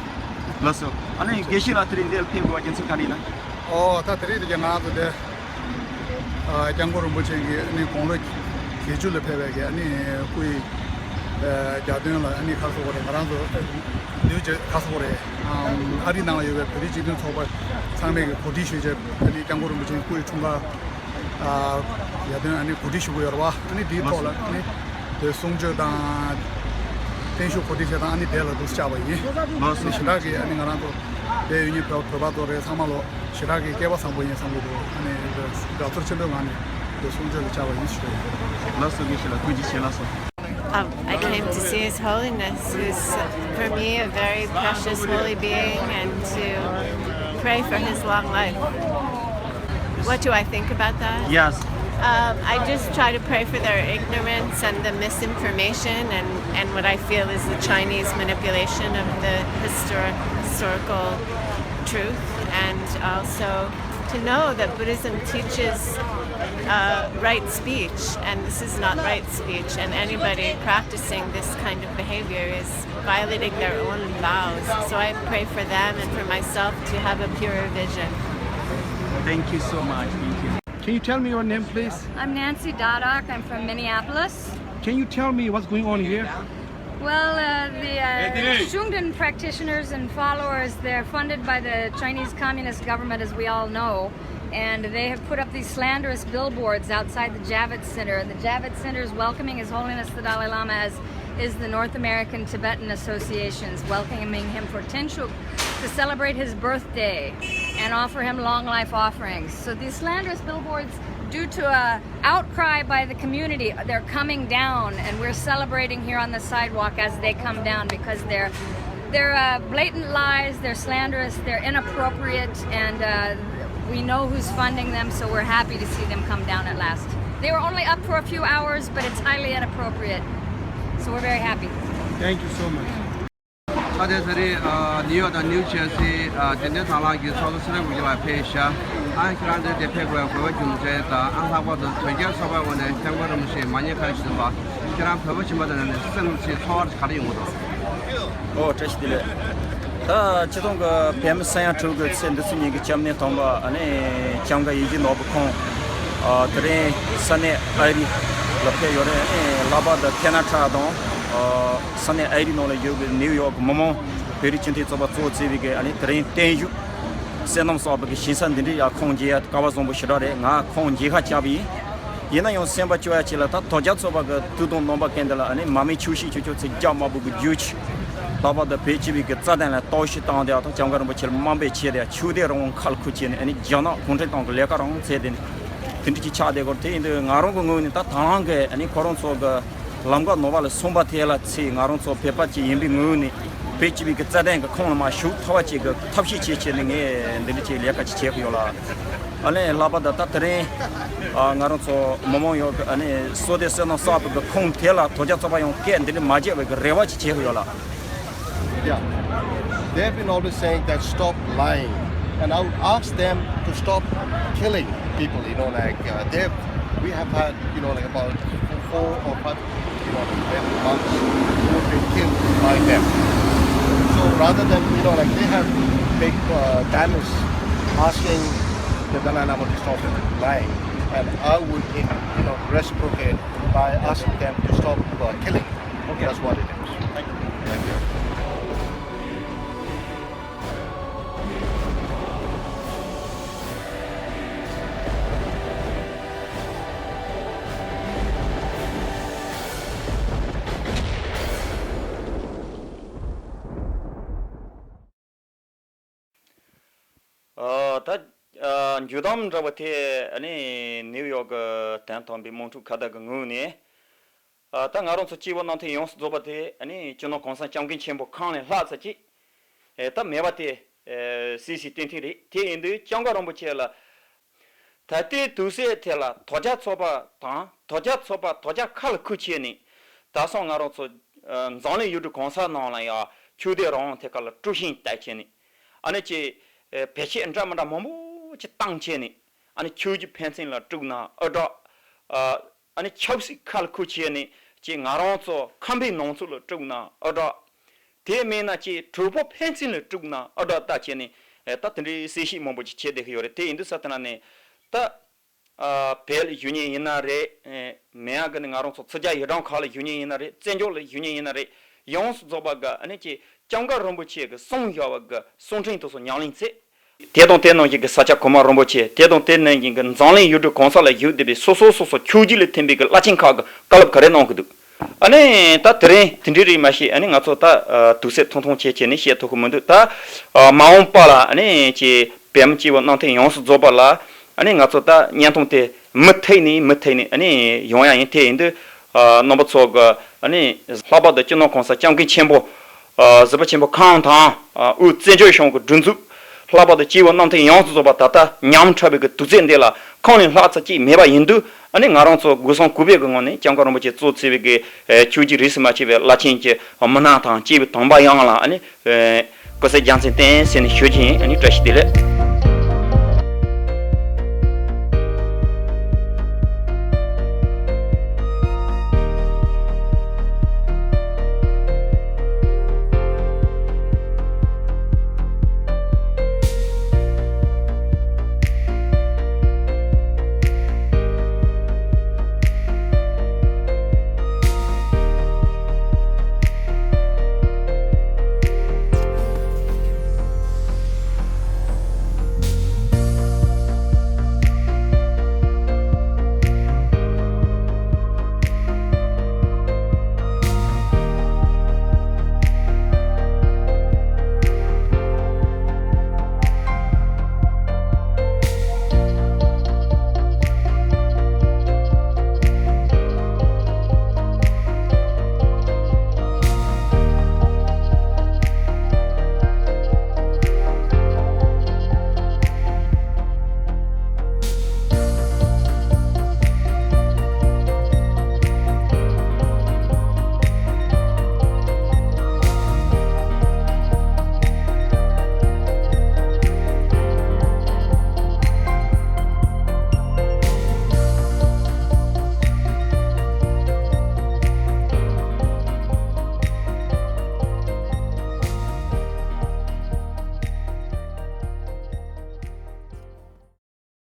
ལགས་སོ། ཨ་ནི་དགེ་བཤེས་ལགས་དེ་རིང་འདིར་ཕེབས་དགོས་པ་རྒྱུ་མཚན་ག་རེ་ཡིན་ན། ཨོ་ད་དེ་རིང་དེ་ག་ང་ཚོ་དེ་ཨ་སྐྱབས་མགོན་རིན་པོ་ཆེ་གི་ཨ་ནི་དགུང་ལོ་བརྒྱད་ཅུ་ལ་ཕེབས་པའི་གི་ཨ་ནི་སྐུའི་ཨ་གྱ་སྟོན་ལ་ཨ་ནི་ཁ་སོ་གོ་རེད། ང་རང་ཚོ་ནིའུ་ཇེ་ཁ་སོ་གོ་རེད། ཨམ་ཨ་རི་ནང་ལ་ཡོད་པའི་བོད་རིགས་སྤྱི་མཐུན་ཚོགས་པ་ཚང་མས་གི་གོ་སྒྲིག་ཞུས་བྱས་ཨ་ནི་སྐྱབས་མགོན་རིན་པོ་ཆེ་སྐུའི་འཁྲུངས་སྐར་ཨ་གྱ་སྟོན་ཨ་ནི་གོ་སྒྲིག་ཞུ་གི་ཡོད་རེད་བ། ཨ་ནི་དེའི་ཐོག་ལ་ཨ་ནི་དེ་གསུང་ཆོས་དང་བརྟན་བཞུགས་གོ་སྒྲིག་བྱས་དང་ཨ་ནི་དེ་ལ་འདུག་སེ་བཅར་བ་ཡིན། ལགས་སོ། ཞེ་དྲག་གི་ཨ་ནི་ང་རང་ཚོ་དེ་ཡོད་མཁན་བོད་བོད་པ་ཚོ་རེད། ཚང་མ་ལོ་ཞེ་དྲག་གི་སྐལ་བ་བཟང་པོ་ཡིན་བསམ་གྱི་འདུག་ཨ་ནི་དགའ་ཚོར་ཆེན་པོའི་ངང་ནས་དེ་གསུང་ཆོས་ལ་བཅར་བ་ཡིན་ཞུ། ལགས་སོ། དགེ་བཤེས་ལགས་ཐུགས་རྗེ་ཆེ། ལགས་སོ། Um, I came to see His Holiness, who's for me a very precious holy being, and to pray for his long life. What do I think about that? Yes. Um, I just try to pray for their ignorance and the misinformation and, and what I feel is the Chinese manipulation of the historic, historical truth, and also to know that Buddhism teaches uh, right speech, and this is not right speech, and anybody practicing this kind of behavior is violating their own vows. So I pray for them and for myself to have a purer vision. Thank you so much. Thank you. Can you tell me your name, please? I'm Nancy Dadok. I'm from Minneapolis. Can you tell me what's going on here? Well, uh, the uh, Shuangdin practitioners and followers, they're funded by the Chinese Communist government, as we all know, and they have put up these slanderous billboards outside the Javits Center. And the Javits Center is welcoming His Holiness the Dalai Lama, as is the North American Tibetan Association's welcoming him for Tenshu to celebrate his birthday and offer him long life offerings. So these slanderous billboards, due to a outcry by the community, they're coming down, and we're celebrating here on the sidewalk as they come down because they're they're uh, blatant lies, they're slanderous, they're inappropriate, and uh, we know who's funding them, so we're happy to see them come down at last. They were only up for a few hours, but it's highly inappropriate, so we're very happy. Thank you so much. ད་ལྟའི་ཚེ་རིང་ཨ་ནིའུ་ཡོག་དང་ནིའུ་ཇར་སི་ཨ་བདེན་དོན་དང་བླངས་ཀྱི་ཚོགས་གཙོ་ཚེ་རིང་དབུ་རྒྱུད་ལགས་ཕེབས་ཤག་ཨ་ཁྱེད་རང་འདིར་དེ་ཕེབས་དགོས་དགོས་པ་རྒྱུ་མཚན་དང་ཨ་ལྷག་པར་དུ་དོལ་རྒྱལ་ཚོགས་པའི་ངོས་ནས་ཐེམ་སྐས་རིན་པོ་ཆེ་མ་ཉེས་ཁ་ཞིག་འཛོམས་པ་ཁྱེད་རང་བོད་པ་ཡིན་པ་དང་ནས་སེམས་ཀྱི་ཚོར་བ་ག་རེ་ཡོང་གི་འདུག་ཨོ་བཀྲ་ཤིས་བདེ་ལེགས། ད་ཆིག་སྟོང་དགུ་བརྒྱ་བདུན་ཅུ་དོན་དགུ་ཚེས་འདི་ཚེས་ཉིན་གྱི་སྐྱབས་གནས་དང་པོ་ཨ་ནི་ལྕམ་མཁར་ཡིད་བཞིན་ནོར་བུ་ཁོང་ཨ་དེ་རིང་ས་གནས་ཨ་རི་ལ་ཕེབས་ཡོད་རེད། ཨ་ནི་ལྷག་པར་དུ་ཁེ་ན་ཌ་དང་ཨ་ས་གནས་ཨ་རི་ནང་ལ་ཡོད་པའི་ནིའུ་ཡོག་གི་མི་མང་བོད་རིགས་སྤྱི་མཐུན་ཚོགས་པ་གཙོ་བྱས་པའི་གི་ཨ་ནི་དེ་རིང་བརྟན་བཞུགས་བསོད་ནམས་གསོག་པའི་གི་ཞིང་ས་འདི་འདྲའི་ཡ་ཁོང་མཇལ་ཡ་སྐལ་བ་བཟང་པོ་ཞེ་དྲག་རེད། ང་ཁོང་མཇལ་ཁ་བཅར་བ་ཡིན། ཡིན་ན་ཡང་སེམས་པ་སྐྱོ་ཡ་ཅིག་ལ་ད་དོལ་རྒྱལ་ཚོགས་པ་གི་དུས་དང་རྣམ་པ་ཀུན་ཏུ་ལ་ཨ་ནི་མ་མི་ཆོས་སྲིད་ཆོས་ཆོས་ཚིག་རྒྱག་མ་བུ་གི་རྒྱུ་ཆེ། ལྷག་པར་དུ་བོད་སྤྱི་པའི་གི་རྩ་དོན་ལ་རྟོག་ཞིབ་བཏང་སྟེ་ཨ་ཐང་ལྕམ་མཁར་རིན་པོ་ཆེ་ལ་དམའ་འབེབས་བྱས་ཏེ་ཆོས་དད་རང་དབང་ཁ་ལ་ཁུར་བྱས་ནས་ཨ་ནི་རྒྱ་ནག་གུང་ཁྲན་ཏང་གི་ལས་ཀ་རང་བྱས་ཏེ་ནི་དེ་འདྲ་ཅིག་ཆགས་བསྡད་སྐོར་དེ་ཡིན་དུས་ང་རང་གི་ངོས་ནས་ད་དང་བླངས་གི་ཨ་ནི་ཁོ་རང་ཚོ་གི་ལམ་ཀ་ནོར་བ་ལ་སོང་པ་དེ་ལ་ཚེ་ང་རང་ཚོ་བོད་པ་ཅིག་ཡིན་པའི་ངོས་ནས་བོད་སྤྱི་པའི་གི་རྩ་དོན་གི་ཁོངས་ལ་མ་ཞུགས་ཐུབ་པ་ཅིག་གི་ཐབས་ཤེས་བྱེད་ཆེད་ནས་ངས་འདི་འདྲ་ཅིག་ལས་ཀ་ཅིག་བྱེད་གི་ཡོད་ལ། ཨ་ནི་ལྷག་པར་དུ་ད་དེ་རིང་ཨ་ང་རང་ཚོ་མི་མང་ཡོད་ཨ་ནི་བསོད་བདེ་བསོད་ནམས་གསོག་པའི་གི་ཁོངས་དེ་ལ་དོལ་རྒྱལ་ཚོགས་པ་ཡང་སྐད་འདི་འདྲ་མ་བརྒྱབ་པའི་གི་རེ་བ་ཅིག་བྱེད་གི་ཡོད་ལ། Yeah. They've been always saying that stop lying. And I would ask them to stop killing people, you know, like uh, they've, we have had, you know, like about four or five, you know, like, every month who have been killed by them. So rather than, you know, like they have big uh, banners asking the Dalai Lama to stop lying. And I would, you know, reciprocate by asking them to stop uh, killing. Okay. That's what it is. Thank you. Thank you. ཨ་ད་ཨ་འཇུ་དམ་འདྲ་བ་དེ་ཨ་ནི་ནིའུ་ཡོག་གི་དོན་དམ་པའི་དམངས་ཁྲོད་ཁ་བརྡ་གི་ངོས་ནས། ཨ་ད་ང་རང་ཚོ་སྐྱེས་བུ་རྣམ་ཐོས་ཡོངས་སུ་རྫོགས་པ་དེ་ཨ་ནི་སྤྱི་ནོར་གོང་ས་སྐྱབས་མགོན་ཆེན་པོ་ཁོང་ལས་ལྷག་ཙམ་ཅིག་ཨེ་ད་མེད་པ་དེ་ཨེ་སྲིད་ཞིའི་གཏན་ཐིག་རེད། དེ་ཡིན་དུས་སྐྱབས་མགོན་རིན་པོ་ཆེ་ལ་ད་ལྟའི་དུས་ཚོད་དེ་ལ་དོལ་རྒྱལ་ཚོགས་པ་དང་དོལ་རྒྱལ་ཚོགས་པ་དོལ་རྒྱལ་ཁ་ལ་ཁུར་བྱས་ནས་ད་སང་ང་རང་ཚོ་ཨ་འཛམ་གླིང་ཡུལ་གྲུ་གང་ས་ནང་ལ་ཡང་ཆོས་དད་རང་དབང་ཐད་ཀ་ལ་དཀྲུག་ཤིང་བཏང་བྱས་ནས་ཨ་ནི་ཅིག་ཨེ་བེད་སྤྱོད་འདྲ་མི་འདྲ་མང་པོ་ཅིག་བཏང་བྱས་ནས་ཨ་ནི་ཆོས་བརྒྱུད་ཕན་ཚུན་ལ་དཀྲུག་ན་ཨ་དྲག་ཨ། ཨ་ནི་ཆབ་སྲིད་ཁ་ལ་ཁུར་བྱས་ནས་ཅིག་ང་རང་ཚོ་ཁམས་པའི་ནང་ཚུད་ལ་དཀྲུག་ན་ཨ་དྲག་དེ་མིན་ན་ཅིག་གྲོགས་པོ་ཕན་ཚུན་ལ་དཀྲུག་ན་ཨ་དྲག་ད་བྱས་ནས་ཨེ་ད་དེ་འདྲའི་གསལ་བཤད་མང་པོ་ཅིག་བྱས་བསྡད་ཀྱི་ཡོད་རེད། དེ་ཡིན་དུས་ས་དེ་ན་ནས་ད་ཨ་བལ་ཡུལ་ནས་ཡིན་ན་རེད། ཨེ་མེད་ཡ་གི་ནི་ང་རང་ཚོ་ཚོགས་བརྒྱ་ཡི་གྲངས་ཁག་ལ་ཡུལ་ནས་ཡིན་ན་རེད། བཙན་བྱོལ་ལ་ཡུལ་ནས་ཡིན་ན་རེད། ཡོངས་སུ་རྫོགས་པ་གི་ཨ་ནི་ཅིག་སྐྱབས་མགོན་རིན་པོ་ཆེ་གི་གསུང་བཞག་པ་གི་གསུང་འཕྲིན་དེ་ཚོ་ཉམས་ལེན་བྱེད། དེ་དང་དེ་ནང་བཞིན་གྱི་ས་སྐྱ་གོང་མ་རིན་པོ་ཆེ། དེ་དང་དེ་ནང་བཞིན་གྱི་འཛམ་གླིང་ཡུལ་གྲུ་གང་ས་ལ་བཞུགས་བསྡད་པའི་སོ་སོ་སོ་སོ་ཆོས་བརྒྱུད་ལས་ཐོན་པའི་གི་བླ་ཆེན་ཁག་གི་བཀའ་སློབ་ག་རེ་གནང་གི་འདུག་ཨ་ནི་ད་དེ་རིང་དེ་འདྲའི་རིགས་མ་ཤེས། ཨ་ནི་ང་ཚོ་ད་དུས་ཚོད་ཐུང་ཐུང་བྱས་བྱས་ནས་བཤད་ཐུབ་ཀྱི་མི་འདུག་ད་མ་འོངས་པ་ལ་ཨ་ནི་ཅིག་བོད་མི་སྐྱེ་བོ་རྣམ་ཐོས་ཡོངས་སུ་རྫོགས་པ་ལ་ཨ་ནི་ང་ཚོ་ད་བརྙན་ཐུང་དེ་མུ་མཐུད་ནས་མུ་མཐུད་ནས་ཨ་ནི་ཡོང་ཡ་ཡིན། དེ་ཡིན་དུས་རྣམ་པ་ཚོ་གི་ཨ་ནི་ལྷག་པར་དུ་སྤྱི་ནོར་གོང་ས་སྐྱབས་མགོན་ཆེན་པོ། ཨ་གཟིགས་པ་ཆེན་པོ་ཁོང་དང་ཨ་དབུས་བཙན་བྱོལ་གཞུང་གི་སྒྲིག་འཛུགས། ལྷག་པར་དུ་སྐྱེ་བོ་རྣམ་ཐོས་ཡོངས་སུ་རྫོགས་པ་ད་ལྟ་ཉམ་ཐག་པའི་གི་དུས་ཚོད་འདི་ལ་ཁོང་ནས་ལྷག་ཙམ་ཅིག་མེད་པ་ཡིན་དུས། ཨ་ནི་ང་རང་ཚོ་སྒོ་གསུམ་གུས་པའི་གི་ངང་ནས་སྐྱབས་མགོན་རིན་པོ་ཆེ་གཙོ་བྱས་པའི་གི་ཨ་ཆོས་བརྒྱུད་རིས་སུ་མ་ཆད་པའི་བླ་ཆེན་གྱི་མི་སྣ་དང་སྐྱེས་བུ་དམ་པ་ཡོངས་ལ་ཨ་ནི་ཨ་སྐུ་ཚེ་རྒྱ་མཚན་བརྟན་ཟེར་ནས་ཞུ་རྒྱུ་ཡིན། ཨ་ནི་བཀྲ་ཤིས་བདེ་ལེགས།